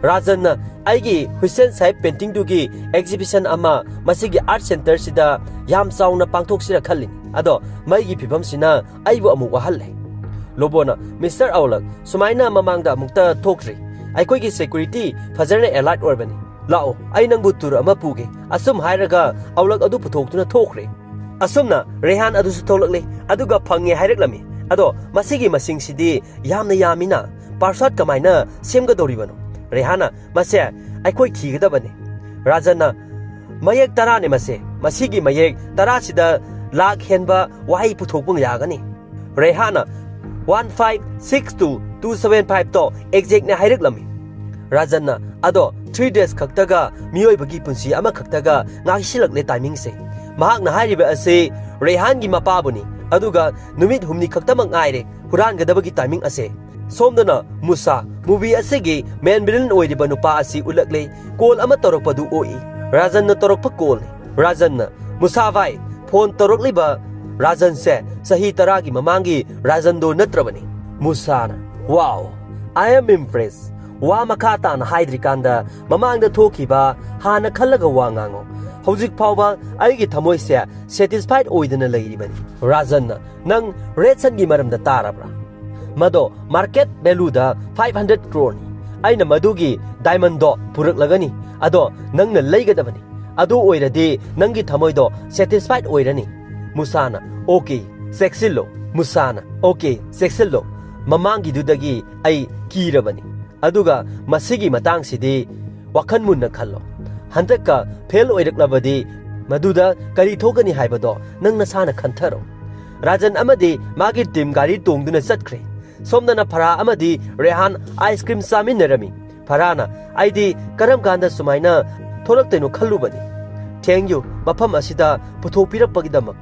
ꯔꯥꯖꯟꯅ, "ꯑꯩꯒꯤ ꯍꯨꯏꯁꯦꯟ ꯁꯥꯍꯦꯕ ꯄꯦꯟꯇꯤꯡꯗꯨꯒꯤ ꯑꯦꯛꯖꯤꯕꯤꯁꯟ ꯑꯃ ꯃꯁꯤꯒꯤ ꯑꯥꯔꯠ ꯁꯦꯟꯇꯔꯁꯤꯗ ꯌꯥꯝ ꯆꯥꯎꯅ ꯄꯥꯡꯊꯣꯛꯁꯤꯔ ꯈꯜꯂꯤꯅꯤ꯫ ꯑꯗꯣ ꯃꯩꯒꯤ ꯐꯤꯕꯝꯁꯤꯅ ꯑꯩꯕꯨ ꯑꯃꯨꯛ ꯋꯥꯍꯜꯂꯦ꯫" ꯂꯣꯕꯣꯅ, "ꯃꯤꯁꯇꯔ ꯑꯧꯂꯛ, ꯁꯨꯃꯥꯏꯅ ꯃꯃꯥꯡꯗ ꯑꯃꯨꯛꯇ ꯊꯣꯛꯇ꯭ꯔꯤ꯫ ꯑꯩꯈꯣꯏꯒꯤ ꯁꯦꯀ꯭ꯌꯨꯔꯤꯇꯤ ꯐꯖꯅ ꯑꯦꯂꯔꯠ ꯑꯣꯏꯕꯅꯤ꯫ ꯂꯥꯛꯑꯣ, ꯑꯩ ꯅꯪꯕꯨ ꯇꯨꯔ ꯑꯃ ꯄꯨꯒꯦ꯫" ꯑꯁꯨꯝ ꯍꯥꯏꯔꯒ ꯑꯧꯂꯛ ꯑꯗꯨ ꯄꯨꯊꯣꯛꯇꯨꯅ ꯊꯣꯛꯈ꯭ꯔꯦ꯫ ꯑꯁꯨꯝꯅ ꯔꯦꯍꯥꯟ ꯑꯗꯨꯁꯨ ꯊꯣꯛꯂꯛꯂꯦ, ꯑꯗꯨꯒ ꯐꯪꯉꯦ ꯍꯥꯏꯔꯛꯂꯝꯃꯤ꯫ "ꯑꯗꯣ ꯃꯁꯤꯒꯤ ꯃꯁꯤꯡꯁꯤꯗꯤ ꯌꯥꯝꯅ ꯌꯥꯝꯃꯤꯅ, ꯄꯥꯁꯋꯥꯔꯗ ꯀꯃꯥꯏꯅ ꯁꯦꯝꯒꯗꯧꯔꯤꯕꯅꯣ?" ꯔꯦꯍꯥꯟꯅ, "ꯃꯁꯦ ꯑꯩꯈꯣꯏ ꯊꯤꯒꯗꯕꯅꯤ꯫" ꯔꯥꯖꯟꯅ, "ꯃꯌꯦꯛ ꯇꯔꯥꯅꯦ ꯃꯁꯦ꯫ ꯃꯁꯤꯒꯤ ꯃꯌꯦꯛ ꯇꯔꯥꯁꯤꯗ ꯂꯥꯛ ꯍꯦꯟꯕ ꯋꯥꯍꯩ ꯄꯨꯊꯣꯛꯄ ꯌꯥꯒꯅꯤ꯫" ꯔꯦꯍꯥꯟꯅ, "one five six two two seven ꯐꯥꯏꯚꯇꯣ ꯑꯦꯛꯖꯦꯛꯅꯦ ꯍꯥꯏꯔꯛꯂꯝꯃꯤ꯫" ꯔꯥꯖꯟꯅ, "ꯑꯗꯣ ꯊ꯭ꯔꯤ ꯗꯦꯖ ꯈꯛꯇꯒ ꯃꯤꯑꯣꯏꯕꯒꯤ ꯄꯨꯟꯁꯤ ꯑꯃꯈꯛꯇꯒ ꯉꯥꯏꯁꯤꯜꯂꯛꯂꯦ ꯇꯥꯏꯃꯤꯡꯁꯦ꯫" ꯃꯍꯥꯛꯅ ꯍꯥꯏꯔꯤꯕ ꯑꯁꯤ ꯔꯦꯍꯥꯟꯒꯤ ꯃꯄꯥꯕꯨꯅꯤ, ꯑꯗꯨꯒ ꯅꯨꯃꯤꯠ ꯍꯨꯝꯅꯤ ꯈꯛꯇꯃꯛ ꯉꯥꯏꯔꯦ ꯍꯨꯔꯥꯟꯒꯗꯕꯒꯤ ꯇꯥꯏꯃꯤꯡ ꯑꯁꯦ꯫ ꯁꯣꯝꯗꯅ ꯃꯨꯁꯥ, movie ꯑꯁꯤꯒꯤ main villain ꯑꯣꯏꯔꯤꯕ ꯅꯨꯄꯥ ꯑꯁꯤ ꯎꯠꯂꯛꯂꯦ꯫ ꯀꯣꯜ ꯑꯃ ꯇꯧꯔꯛꯄꯗꯨ ꯑꯣꯏ꯫ ꯔꯥꯖꯟꯅ ꯇꯧꯔꯛꯄ ꯀꯣꯜꯅꯤ꯫ ꯔꯥꯖꯟꯅ, "ꯃꯨꯁꯥ ꯚꯥꯏ, ꯐꯣꯟ ꯇꯧꯔꯛꯂꯤꯕ ꯔꯥꯖꯟꯁꯦ ꯆꯍꯤ ꯇꯔꯥꯒꯤ ꯃꯃꯥꯡꯒꯤ ꯔꯥꯖꯟꯗꯣ ꯅꯠꯇ꯭ꯔꯕꯅꯤ?" ꯃꯨꯁꯥꯅ, "Wow, I am impressed꯫ ꯋꯥ ꯃꯈꯥ ꯇꯥꯅ ꯍꯥꯏꯗ꯭ꯔꯤꯀꯥꯟꯗ ꯃꯃꯥꯡꯗ ꯊꯣꯛꯈꯤꯕ ꯍꯥꯟꯅ ꯈꯜꯂꯒ ꯋꯥ ꯉꯥꯡꯉꯣ꯫ ꯍꯧꯖꯤꯛ ꯐꯥꯎꯕ ꯑꯩꯒꯤ ꯊꯃꯣꯏꯁꯦ satisfied ꯑꯣꯏꯗꯅ ꯂꯩꯔꯤꯕꯅꯤ꯫" ꯔꯥꯖꯟꯅ, "ꯅꯪ ꯔꯦꯠꯁꯟꯒꯤ ꯃꯔꯝꯗ ꯇꯥꯔꯕ꯭ꯔꯥ? ꯃꯗꯣ market valueꯗ five hundred crore ꯅꯤ꯫ ꯑꯩꯅ ꯃꯗꯨꯒꯤ diamondꯗꯣ ꯄꯨꯔꯛꯂꯒꯅꯤ꯫ ꯑꯗꯣ ꯅꯪꯅ ꯂꯩꯒꯗꯕꯅꯤ꯫ ꯑꯗꯨ ꯑꯣꯏꯔꯗꯤ ꯅꯪꯒꯤ ꯊꯃꯣꯏꯗꯣ satisfied ꯑꯣꯏꯔꯅꯤ꯫" ꯃꯨꯁꯥꯅ, "Okay, ꯆꯦꯛꯁꯤꯜꯂꯣ꯫" ꯃꯨꯁꯥꯅ, "Okay, ꯆꯦꯛꯁꯤꯜꯂꯣ꯫ ꯃꯃꯥꯡꯒꯤꯗꯨꯗꯒꯤ ꯑꯩ ꯀꯤꯔꯕꯅꯤ꯫ ꯑꯗꯨꯒ ꯃꯁꯤꯒꯤ ꯃꯇꯥꯡꯁꯤꯗꯤ ꯋꯥꯈꯜ ꯃꯨꯟꯅ ꯈꯜꯂꯣ꯫ ꯍꯟꯗꯛꯀ ꯐꯦꯜ ꯑꯣꯏꯔꯛꯂꯕꯗꯤ ꯃꯗꯨꯗ ꯀꯔꯤ ꯊꯣꯛꯀꯅꯤ ꯍꯥꯏꯕꯗꯣ ꯅꯪ ꯅꯁꯥꯅ ꯈꯟꯊꯔꯣ꯫" ꯔꯥꯖꯟ ꯑꯃꯗꯤ ꯃꯥꯒꯤ ꯇꯤꯝ ꯒꯥꯔꯤ ꯇꯣꯡꯗꯨꯅ ꯆꯠꯈ꯭ꯔꯦ꯫ ꯁꯣꯝꯗꯅ ꯐꯔꯥ ꯑꯃꯗꯤ ꯔꯦꯍꯥꯟ ꯑꯥꯏꯁ ꯀ꯭ꯔꯤꯝ ꯆꯥꯃꯤꯟꯅꯔꯝꯃꯤ꯫ ꯐꯔꯥꯅ, "ꯑꯩꯗꯤ ꯀꯔꯝ ꯀꯥꯟꯗ ꯁꯨꯃꯥꯏꯅ ꯊꯣꯛꯂꯛꯇꯣꯏꯅꯣ ꯈꯜꯂꯨꯕꯅꯤ꯫ Thank you, ꯃꯐꯝ ꯑꯁꯤꯗ ꯄꯨꯊꯣꯛꯄꯤꯔꯛꯄꯒꯤꯗꯃꯛ꯫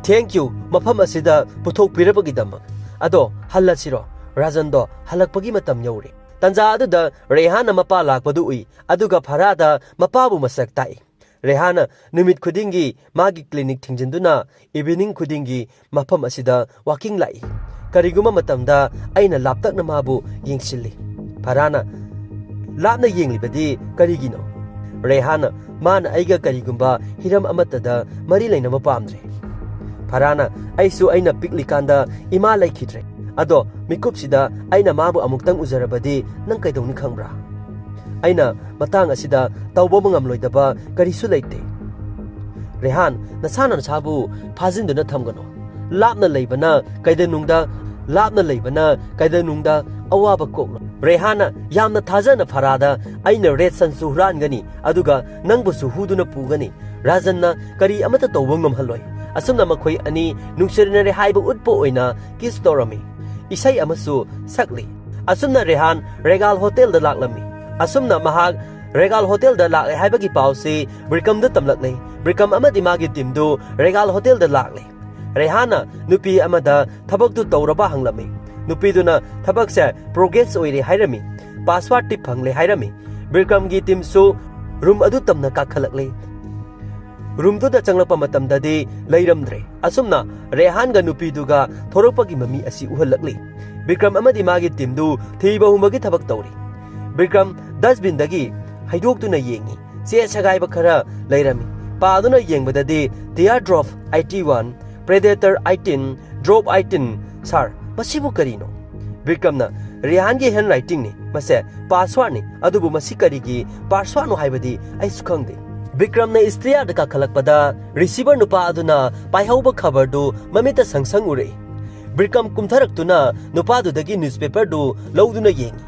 Thank you, ꯃꯐꯝ ꯑꯁꯤꯗ ꯄꯨꯊꯣꯛꯄꯤꯔꯛꯄꯒꯤꯗꯃꯛ꯫ ꯑꯗꯣ ꯍꯜꯂꯁꯤꯔꯣ?" ꯔꯥꯖꯟꯗꯣ ꯍꯜꯂꯛꯄꯒꯤ ꯃꯇꯝ ꯌꯧꯔꯦ꯫ ꯇꯟꯖꯥ ꯑꯗꯨꯗ ꯔꯦꯍꯥꯟꯅ ꯃꯄꯥ ꯂꯥꯛꯄꯗꯨ ꯎꯏ, ꯑꯗꯨꯒ ꯐꯔꯥꯗ ꯃꯄꯥꯕꯨ ꯃꯁꯛ ꯇꯥꯛꯏ꯫ ꯔꯦꯍꯥꯟꯅ ꯅꯨꯃꯤꯠ ꯈꯨꯗꯤꯡꯒꯤ ꯃꯥꯒꯤ ꯀ꯭ꯂꯤꯅꯤꯛ ꯊꯤꯡꯖꯤꯟꯗꯨꯅ ꯏꯚꯤꯅꯤꯡ ꯈꯨꯗꯤꯡꯒꯤ ꯃꯐꯝ ꯑꯁꯤꯗ ꯋꯥꯀꯤꯡ ꯂꯥꯛꯏ꯫ ꯀꯔꯤꯒꯨꯝꯕ ꯃꯇꯝꯗ ꯑꯩꯅ ꯂꯥꯞꯇꯛꯅ ꯃꯥꯕꯨ ꯌꯦꯡꯁꯤꯜꯂꯤ꯫ ꯐꯔꯥꯅ ꯂꯥꯞꯅ ꯌꯦꯡꯂꯤꯕꯗꯤ ꯀꯔꯤꯒꯤꯅꯣ? ꯔꯦꯍꯥꯟꯅ ꯃꯥꯅ ꯑꯩꯒ ꯀꯔꯤꯒꯨꯝꯕ ꯍꯤꯔꯝ ꯑꯃꯠꯇꯗ ꯃꯔꯤ ꯂꯩꯅꯕ ꯄꯥꯝꯗ꯭ꯔꯦ꯫ ꯐꯔꯥꯅ ꯑꯩꯁꯨ ꯑꯩꯅ ꯄꯤꯛꯂꯤꯀꯥꯟꯗ ꯏꯃꯥ ꯂꯩꯈꯤꯗ꯭ꯔꯦ꯫ ꯑꯗꯣ ꯃꯤꯀꯨꯞꯁꯤꯗ ꯑꯩꯅ ꯃꯥꯕꯨ ꯑꯃꯨꯛꯇꯪ ꯎꯖꯔꯕꯗꯤ ꯅꯪ ꯀꯩꯗꯧꯅꯤ ꯈꯪꯕ꯭ꯔꯥ? ꯑꯩꯅ ꯃꯇꯥꯡ ꯑꯁꯤꯗ ꯇꯧꯕ ꯉꯝꯂꯣꯏꯗꯕ ꯀꯔꯤꯁꯨ ꯂꯩꯇꯦ꯫ ꯔꯦꯍꯥꯟ, ꯅꯁꯥꯅ ꯅꯁꯥꯕꯨ ꯐꯥꯖꯤꯟꯗꯨꯅ ꯊꯝꯒꯅꯨ꯫ ꯂꯥꯞꯅ ꯂꯩꯕꯅ ꯀꯩꯗꯧꯅꯨꯡꯗ, ꯂꯥꯞꯅ ꯂꯩꯕꯅ ꯀꯩꯗꯧꯅꯨꯡꯗ ꯑꯋꯥꯕ ꯀꯣꯛꯂꯣꯏ꯫ ꯔꯦꯍꯥꯟꯅ ꯌꯥꯝꯅ ꯊꯥꯖꯅ ꯐꯔꯥꯗ ꯑꯩꯅ ꯔꯦꯗ ꯁꯟꯁꯨ ꯍꯨꯔꯥꯟꯒꯅꯤ, ꯑꯗꯨꯒ ꯅꯪꯕꯨꯁꯨ ꯍꯨꯗꯨꯅ ꯄꯨꯒꯅꯤ꯫ ꯔꯥꯖꯟꯅ ꯀꯔꯤ ꯑꯃꯠꯇ ꯇꯧꯕ ꯉꯝꯍꯜꯂꯣꯏ꯫ ꯑꯁꯨꯝꯅ ꯃꯈꯣꯏ ꯑꯅꯤ ꯅꯨꯡꯁꯤꯅꯔꯦ ꯍꯥꯏꯕ ꯎꯠꯄ ꯑꯣꯏꯅ ꯀꯤꯁ ꯇꯧꯔꯝꯃꯤ꯫ ꯏꯁꯩ ꯑꯃꯁꯨ ꯁꯛꯂꯤ꯫ ꯑꯁꯨꯝꯅ ꯔꯦꯍꯥꯟ ꯔꯦꯒꯥꯜ ꯍꯣꯇꯦꯜꯗ ꯂꯥꯛꯂꯝꯃꯤ꯫ ꯑꯁꯨꯝꯅ ꯃꯍꯥꯛ ꯔꯦꯒꯥꯜ ꯍꯣꯇꯦꯜꯗ ꯂꯥꯛꯂꯦ ꯍꯥꯏꯕꯒꯤ ꯄꯥꯎꯁꯤ ꯕ꯭ꯔꯤꯀꯝꯗ ꯇꯝꯂꯛꯂꯦ꯫ ꯕ꯭ꯔꯤꯀꯝ ꯑꯃꯗꯤ ꯃꯥꯒꯤ ꯇꯤꯝꯗꯨ ꯔꯦꯒꯥꯜ ꯍꯣꯇꯦꯜꯗ ꯂꯥꯛꯂꯦ꯫ ꯔꯦꯍꯥꯟꯅ ꯅꯨꯄꯤ ꯑꯃꯗ ꯊꯕꯛꯇꯨ ꯇꯧꯔꯕ ꯍꯪꯂꯝꯃꯤ꯫ ꯅꯨꯄꯤꯗꯨꯅ ꯊꯕꯛꯁꯦ ꯄ꯭ꯔꯣꯒ꯭ꯔꯦꯁ ꯑꯣꯏꯔꯦ ꯍꯥꯏꯔꯝꯃꯤ꯫ ꯄꯥꯁꯋꯥꯔꯗꯇꯤ ꯐꯪꯂꯦ ꯍꯥꯏꯔꯝꯃꯤ꯫ ꯕꯤꯀ꯭ꯔꯝꯒꯤ ꯇꯤꯝꯁꯨ ꯔꯨꯝ ꯑꯗꯨ ꯇꯝꯅ ꯀꯥꯈꯠꯂꯛꯂꯦ꯫ ꯔꯨꯝꯗꯨꯗ ꯆꯪꯂꯛꯄ ꯃꯇꯝꯗꯗꯤ ꯂꯩꯔꯝꯗ꯭ꯔꯦ꯫ ꯑꯁꯨꯝꯅ ꯔꯦꯍꯥꯟꯒ ꯅꯨꯄꯤꯗꯨꯒ ꯊꯣꯔꯛꯄꯒꯤ ꯃꯃꯤ ꯑꯁꯤ ꯎꯍꯜꯂꯛꯂꯤ꯫ ꯕꯤꯀ꯭ꯔꯝ ꯑꯃꯗꯤ ꯃꯥꯒꯤ ꯇꯤꯝꯗꯨ ꯊꯤꯕ ꯍꯨꯝꯕꯒꯤ ꯊꯕꯛ ꯇꯧꯔꯤ꯫ ꯕꯤꯀ꯭ꯔꯝ ꯗꯁꯕꯤꯟꯗꯒꯤ ꯍꯩꯗꯣꯛꯇꯨꯅ ꯌꯦꯡꯉꯤ꯫ ꯆꯦ ꯁꯦꯒꯥꯏꯕ ꯈꯔ ꯂꯩꯔꯝꯃꯤ꯫ ꯄꯥꯗꯨꯅ ꯌꯦꯡꯕꯗꯗꯤ teardrop item one, predator item, drop item. "Sir, ꯃꯁꯤꯕꯨ ꯀꯔꯤꯅꯣ?" ꯕꯤꯀ꯭ꯔꯝꯅ, "ꯔꯦꯍꯥꯟꯒꯤ ꯍꯦꯟ ꯔꯥꯏꯇꯤꯡꯅꯤ꯫ ꯃꯁꯦ ꯄꯥꯁꯋꯥꯔꯗꯅꯤ, ꯑꯗꯨꯕꯨ ꯃꯁꯤ ꯀꯔꯤꯒꯤ ꯄꯥꯁꯋꯥꯔꯗꯅꯣ ꯍꯥꯏꯕꯗꯤ ꯑꯩꯁꯨ ꯈꯪꯗꯦ꯫" ꯕꯤꯀ꯭ꯔꯝꯅ ꯏꯁꯇꯤꯌꯥꯔꯗ ꯀꯥꯈꯠꯂꯛꯄꯗ ꯔꯤꯁꯤꯚꯔ ꯅꯨꯄꯥ ꯑꯗꯨꯅ ꯄꯥꯏꯍꯧꯕ ꯈꯕꯔꯗꯨ ꯃꯃꯤꯠꯇ ꯁꯪꯁꯪ ꯎꯔꯛꯏ꯫ ꯕꯤꯀ꯭ꯔꯝ ꯀꯨꯝꯊꯔꯛꯇꯨꯅ ꯅꯨꯄꯥꯗꯨꯗꯒꯤ ꯅ꯭ꯌꯨꯁꯄꯦꯄꯔꯗꯨ ꯂꯧꯗꯨꯅ ꯌꯦꯡꯉꯤ꯫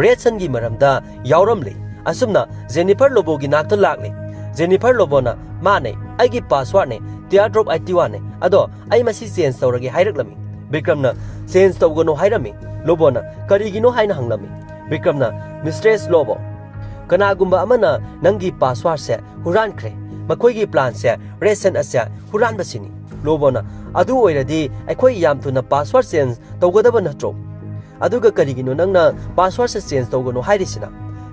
ꯔꯦꯗ ꯁꯟꯒꯤ ꯃꯔꯝꯗ ꯌꯥꯎꯔꯝꯂꯦ꯫ ꯑꯁꯨꯝꯅ ꯖꯦꯅꯤꯐꯔ ꯂꯣꯕꯣꯒꯤ ꯅꯥꯛꯇ ꯂꯥꯛꯂꯦ꯫ ꯖꯦꯅꯤꯐꯔ ꯂꯣꯕꯣꯅ, "ꯃꯥꯅꯦ, ꯑꯩꯒꯤ ꯄꯥꯁꯋꯥꯔꯗꯅꯦ, ꯇꯤꯌꯥꯔ ꯗ꯭ꯔꯣꯞ ꯑꯥꯏꯇꯤ ꯋꯥꯟꯅꯦ꯫ ꯑꯗꯣ ꯑꯩ ꯃꯁꯤ ꯆꯦꯟꯖ ꯇꯧꯔꯒꯦ ꯍꯥꯏꯔꯛꯂꯝꯃꯤ꯫" ꯕꯤꯀ꯭ꯔꯝꯅ, "ꯆꯦꯟꯖ ꯇꯧꯒꯅꯨ ꯍꯥꯏꯔꯝꯃꯤ꯫" ꯂꯣꯕꯣꯅ, "ꯀꯔꯤꯒꯤꯅꯣ?" ꯍꯥꯏꯅ ꯍꯪꯂꯝꯃꯤ꯫ ꯕꯤꯀ꯭ꯔꯝꯅ, "ꯃꯤꯁꯇ꯭ꯔꯦꯁ ꯂꯣꯕꯣ, ꯀꯅꯥꯒꯨꯝꯕ ꯑꯃꯅ ꯅꯪꯒꯤ ꯄꯥꯁꯋꯥꯔꯗꯁꯦ ꯍꯨꯔꯥꯟꯈ꯭ꯔꯦ꯫ ꯃꯈꯣꯏꯒꯤ ꯄ꯭ꯂꯥꯟꯁꯦ ꯔꯦꯗ ꯁꯟ ꯑꯁꯦ ꯍꯨꯔꯥꯟꯕꯁꯤꯅꯤ꯫" ꯂꯣꯕꯣꯅ, "ꯑꯗꯨ ꯑꯣꯏꯔꯗꯤ ꯑꯩꯈꯣꯏ ꯌꯥꯝ ꯊꯨꯅ ꯄꯥꯁꯋꯥꯔꯗ ꯆꯦꯟꯖ ꯇꯧꯒꯗꯕ ꯅꯠꯇ꯭ꯔꯣ?" ꯑꯗꯨꯒ ꯀꯔꯤꯒꯤꯅꯣ ꯅꯪꯅ ꯄꯥꯁꯋꯥꯔꯗꯁꯦ ꯆꯦꯟꯖ ꯇꯧꯒꯅꯨ ꯍꯥꯏꯔꯤꯁꯤꯅ?"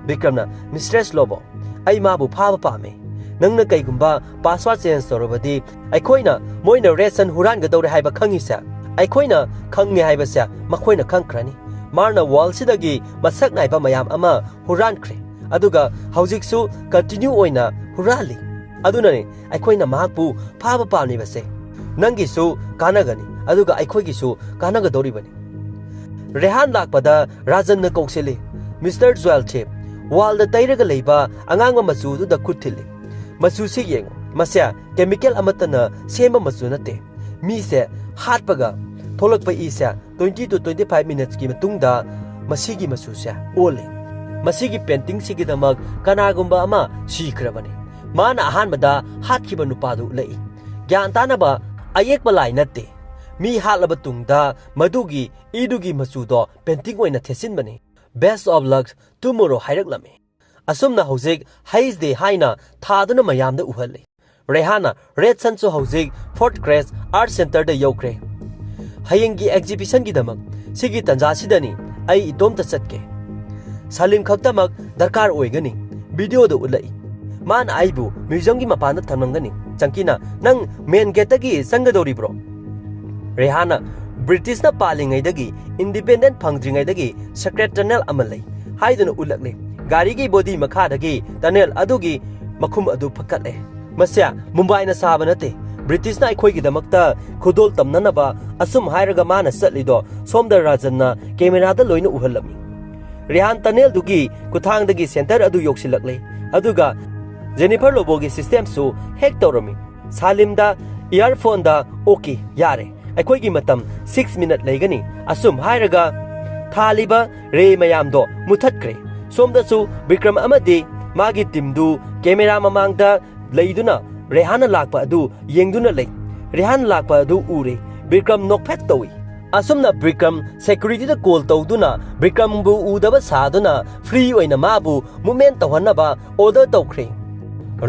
ꯕꯤꯀ꯭ꯔꯝꯅ, "ꯃꯤꯁꯇ꯭ꯔꯦꯁ ꯂꯣꯕꯣ, ꯑꯩ ꯃꯥꯕꯨ ꯐꯥꯕ ꯄꯥꯝꯃꯦ꯫ ꯅꯪꯅ ꯀꯩꯒꯨꯝꯕ ꯄꯥꯁꯋꯥꯔꯗ ꯆꯦꯟꯖ ꯇꯧꯔꯕꯗꯤ ꯑꯩꯈꯣꯏꯅ ꯃꯣꯏꯅ ꯔꯦꯗ ꯁꯟ ꯍꯨꯔꯥꯟꯒꯗꯧꯔꯦ ꯍꯥꯏꯕ ꯈꯪꯉꯤꯁꯦ, ꯑꯩꯈꯣꯏꯅ ꯈꯪꯉꯦ ꯍꯥꯏꯕꯁꯦ ꯃꯈꯣꯏꯅ ꯈꯪꯈ꯭ꯔꯅꯤ꯫ ꯃꯥꯅ ꯋꯥꯔꯜꯁꯤꯗꯒꯤ ꯃꯁꯛ ꯅꯥꯏꯕ ꯃꯌꯥꯝ ꯑꯃ ꯍꯨꯔꯥꯟꯈ꯭ꯔꯦ, ꯑꯗꯨꯒ ꯍꯧꯖꯤꯛꯁꯨ ꯀꯟꯇꯤꯅ꯭ꯌꯨ ꯑꯣꯏꯅ ꯍꯨꯔꯥꯜꯂꯤ꯫ ꯑꯗꯨꯅꯅꯦ ꯑꯩꯈꯣꯏꯅ ꯃꯍꯥꯛꯄꯨ ꯐꯥꯕ ꯄꯥꯝꯂꯤꯕꯁꯦ꯫ ꯅꯪꯒꯤꯁꯨ ꯀꯥꯟꯅꯒꯅꯤ, ꯑꯗꯨꯒ ꯑꯩꯈꯣꯏꯒꯤꯁꯨ ꯀꯥꯟꯅꯒꯗꯧꯔꯤꯕꯅꯤ꯫" ꯔꯦꯍꯥꯟ ꯂꯥꯛꯄꯗ ꯔꯥꯖꯟꯅ ꯀꯧꯁꯤꯜꯂꯤ, "ꯃꯤꯁꯇꯔ ꯖ꯭ꯋꯦꯜꯁꯦ ꯋꯥꯜꯗ ꯇꯩꯔꯒ ꯂꯩꯕ ꯑꯉꯥꯡꯕ ꯃꯆꯨꯗꯨꯗ ꯈꯨꯠ ꯊꯤꯜꯂꯤ꯫ ꯃꯆꯨꯁꯤ ꯌꯦꯡꯉꯨ, ꯃꯁꯦ ꯀꯦꯃꯤꯀꯦꯜ ꯑꯃꯠꯇꯅ ꯁꯦꯝꯕ ꯃꯆꯨ ꯅꯠꯇꯦ꯫ ꯃꯤꯁꯦ ꯍꯥꯠꯄꯒ ꯊꯣꯛꯂꯛꯄ ꯏꯁꯦ twenty to twenty five minutesꯀꯤ ꯃꯇꯨꯡꯗ ꯃꯁꯤꯒꯤ ꯃꯆꯨꯁꯦ ꯑꯣꯜꯂꯤ꯫ ꯃꯁꯤꯒꯤ ꯄꯦꯟꯇꯤꯡꯁꯤꯒꯤꯗꯃꯛ ꯀꯅꯥꯒꯨꯝꯕ ꯑꯃ ꯁꯤꯈ꯭ꯔꯕꯅꯤ꯫ ꯃꯥꯅ ꯑꯍꯥꯟꯕꯗ ꯍꯥꯠꯈꯤꯕ ꯅꯨꯄꯥꯗꯨ ꯎꯠꯂꯛꯏ꯫ ꯒ꯭ꯌꯥꯟ ꯇꯥꯅꯕ, ꯑꯌꯦꯛꯄ ꯂꯥꯏ ꯅꯠꯇꯦ꯫ ꯃꯤ ꯍꯥꯠꯂꯕ ꯇꯨꯡꯗ ꯃꯗꯨꯒꯤ ꯏꯗꯨꯒꯤ ꯃꯆꯨꯗꯣ ꯄꯦꯟꯇꯤꯡ ꯑꯣꯏꯅ ꯊꯦꯠꯆꯤꯟꯕꯅꯤ꯫ Best of luck, tomorrow ꯍꯥꯏꯔꯛꯂꯝꯃꯤ꯫ ꯑꯁꯨꯝꯅ ꯍꯧꯖꯤꯛ ꯍꯩꯁ ꯗꯦ ꯍꯥꯏꯅ ꯊꯥꯗꯨꯅ ꯃꯌꯥꯝꯗ ꯎꯍꯜꯂꯤ꯫ ꯔꯦꯍꯥꯟꯅ ꯔꯦꯗ ꯁꯟꯁꯨ ꯍꯧꯖꯤꯛ ꯐꯣꯔꯠ ꯀ꯭ꯔꯦꯁ ꯑꯥꯔꯠ ꯁꯦꯟꯇꯔꯗ ꯌꯧꯈ꯭ꯔꯦ꯫ "ꯍꯌꯦꯡꯒꯤ ꯑꯦꯛꯖꯤꯕꯤꯁꯟꯒꯤꯗꯃꯛ ꯁꯤꯒꯤ ꯇꯥꯟꯖꯥꯁꯤꯗꯅꯤ ꯑꯩ ꯏꯇꯣꯝꯇ ꯆꯠꯀꯦ꯫ ꯁꯂꯤꯝ ꯈꯛꯇꯃꯛ ꯗꯔꯀꯥꯔ ꯑꯣꯏꯒꯅꯤ꯫" ꯚꯤꯗꯤꯑꯣꯗ ꯎꯠꯂꯛꯏ꯫ "ꯃꯥꯅ ꯑꯩꯕꯨ ꯃ꯭ꯌꯨꯖꯤꯌꯝꯒꯤ ꯃꯄꯥꯟꯗ ꯊꯝꯂꯝꯒꯅꯤ꯫" ꯆꯪꯀꯤꯅ, "ꯅꯪ ꯃꯦꯟ ꯒꯦꯠꯇꯒꯤ ꯆꯪꯒꯗꯧꯔꯤꯕ꯭ꯔꯣ?" ꯔꯦꯍꯥꯟꯅ, "ꯕ꯭ꯔꯤꯇꯤꯁꯅ ꯄꯥꯜꯂꯤꯉꯩꯗꯒꯤ ꯏꯟꯗꯤꯄꯦꯟꯗꯦꯟ ꯐꯪꯗ꯭ꯔꯤꯉꯩꯗꯒꯤ ꯁꯦꯀ꯭ꯔꯦꯠ ꯇꯅꯦꯜ ꯑꯃ ꯂꯩ" ꯍꯥꯏꯗꯨꯅ ꯎꯠꯂꯛꯂꯤ꯫ ꯒꯥꯔꯤꯒꯤ ꯕꯣꯗꯤ ꯃꯈꯥꯗꯒꯤ ꯇꯅꯦꯜ ꯑꯗꯨꯒꯤ ꯃꯈꯨꯝ ꯑꯗꯨ ꯐꯛꯀꯠꯂꯦ꯫ "ꯃꯁꯦ ꯃꯨꯝꯕꯥꯏꯅ ꯁꯥꯕ ꯅꯠꯇꯦ꯫ ꯕ꯭ꯔꯤꯇꯤꯁꯅ ꯑꯩꯈꯣꯏꯒꯤꯗꯃꯛꯇ ꯈꯨꯗꯣꯜ ꯇꯝꯅꯅꯕ꯫" ꯑꯁꯨꯝ ꯍꯥꯏꯔꯒ ꯃꯥꯅ ꯆꯠꯂꯤꯗꯣ ꯁꯣꯝꯗ ꯔꯥꯖꯟꯅ ꯀꯦꯃꯦꯔꯥꯗ ꯂꯣꯏꯅ ꯎꯍꯜꯂꯝꯃꯤ꯫ ꯔꯦꯍꯥꯟ ꯇꯅꯦꯜꯗꯨꯒꯤ ꯈꯨꯊꯥꯡꯗꯒꯤ ꯁꯦꯟꯇꯔ ꯑꯗꯨ ꯌꯧꯁꯤꯜꯂꯛꯂꯦ, ꯑꯗꯨꯒ ꯖꯦꯅꯤꯐꯔ ꯂꯣꯕꯣꯒꯤ ꯁꯤꯁꯇꯦꯝꯁꯨ ꯍꯦꯛ ꯇꯧꯔꯝꯃꯤ꯫ ꯁꯥꯂꯤꯝꯗ ꯏꯌꯥꯔꯐꯣꯟꯗ, "ꯑꯣꯀꯦ, ꯌꯥꯔꯦ, ꯑꯩꯈꯣꯏꯒꯤ ꯃꯇꯝ ꯁꯤꯛꯁ ꯃꯤꯅꯠ ꯂꯩꯒꯅꯤ꯫" ꯑꯁꯨꯝ ꯍꯥꯏꯔꯒ ꯊꯥꯜꯂꯤꯕ ꯔꯦ ꯃꯌꯥꯝꯗꯣ ꯃꯨꯊꯠꯈ꯭ꯔꯦ꯫ ꯁꯣꯝꯗꯁꯨ ꯕꯤꯀ꯭ꯔꯝ ꯑꯃꯗꯤ ꯃꯥꯒꯤ ꯇꯤꯝꯗꯨ ꯀꯦꯃꯦꯔꯥ ꯃꯃꯥꯡꯗ ꯂꯩꯗꯨꯅ ꯔꯦꯍꯥꯟꯅ ꯂꯥꯛꯄ ꯑꯗꯨ ꯌꯦꯡꯗꯨꯅ ꯂꯩ꯫ ꯔꯦꯍꯥꯟ ꯂꯥꯛꯄ ꯑꯗꯨ ꯎꯔꯦ꯫ ꯕꯤꯀ꯭ꯔꯝ ꯅꯣꯛꯐꯦꯠ ꯇꯧꯏ꯫ ꯑꯁꯨꯝꯅ ꯕꯤꯀ꯭ꯔꯝ ꯁꯦꯀ꯭ꯌꯨꯔꯤꯇꯤꯗ ꯀꯣꯜ ꯇꯧꯗꯨꯅ ꯕꯤꯀ꯭ꯔꯝꯕꯨ ꯎꯗꯕ ꯁꯥꯗꯨꯅ ꯐ꯭ꯔꯤ ꯑꯣꯏꯅ ꯃꯥꯕꯨ ꯃꯨꯞꯃꯦꯟ ꯇꯧꯍꯟꯅꯕ ꯑꯣꯔꯗꯔ ꯇꯧꯈ꯭ꯔꯦ꯫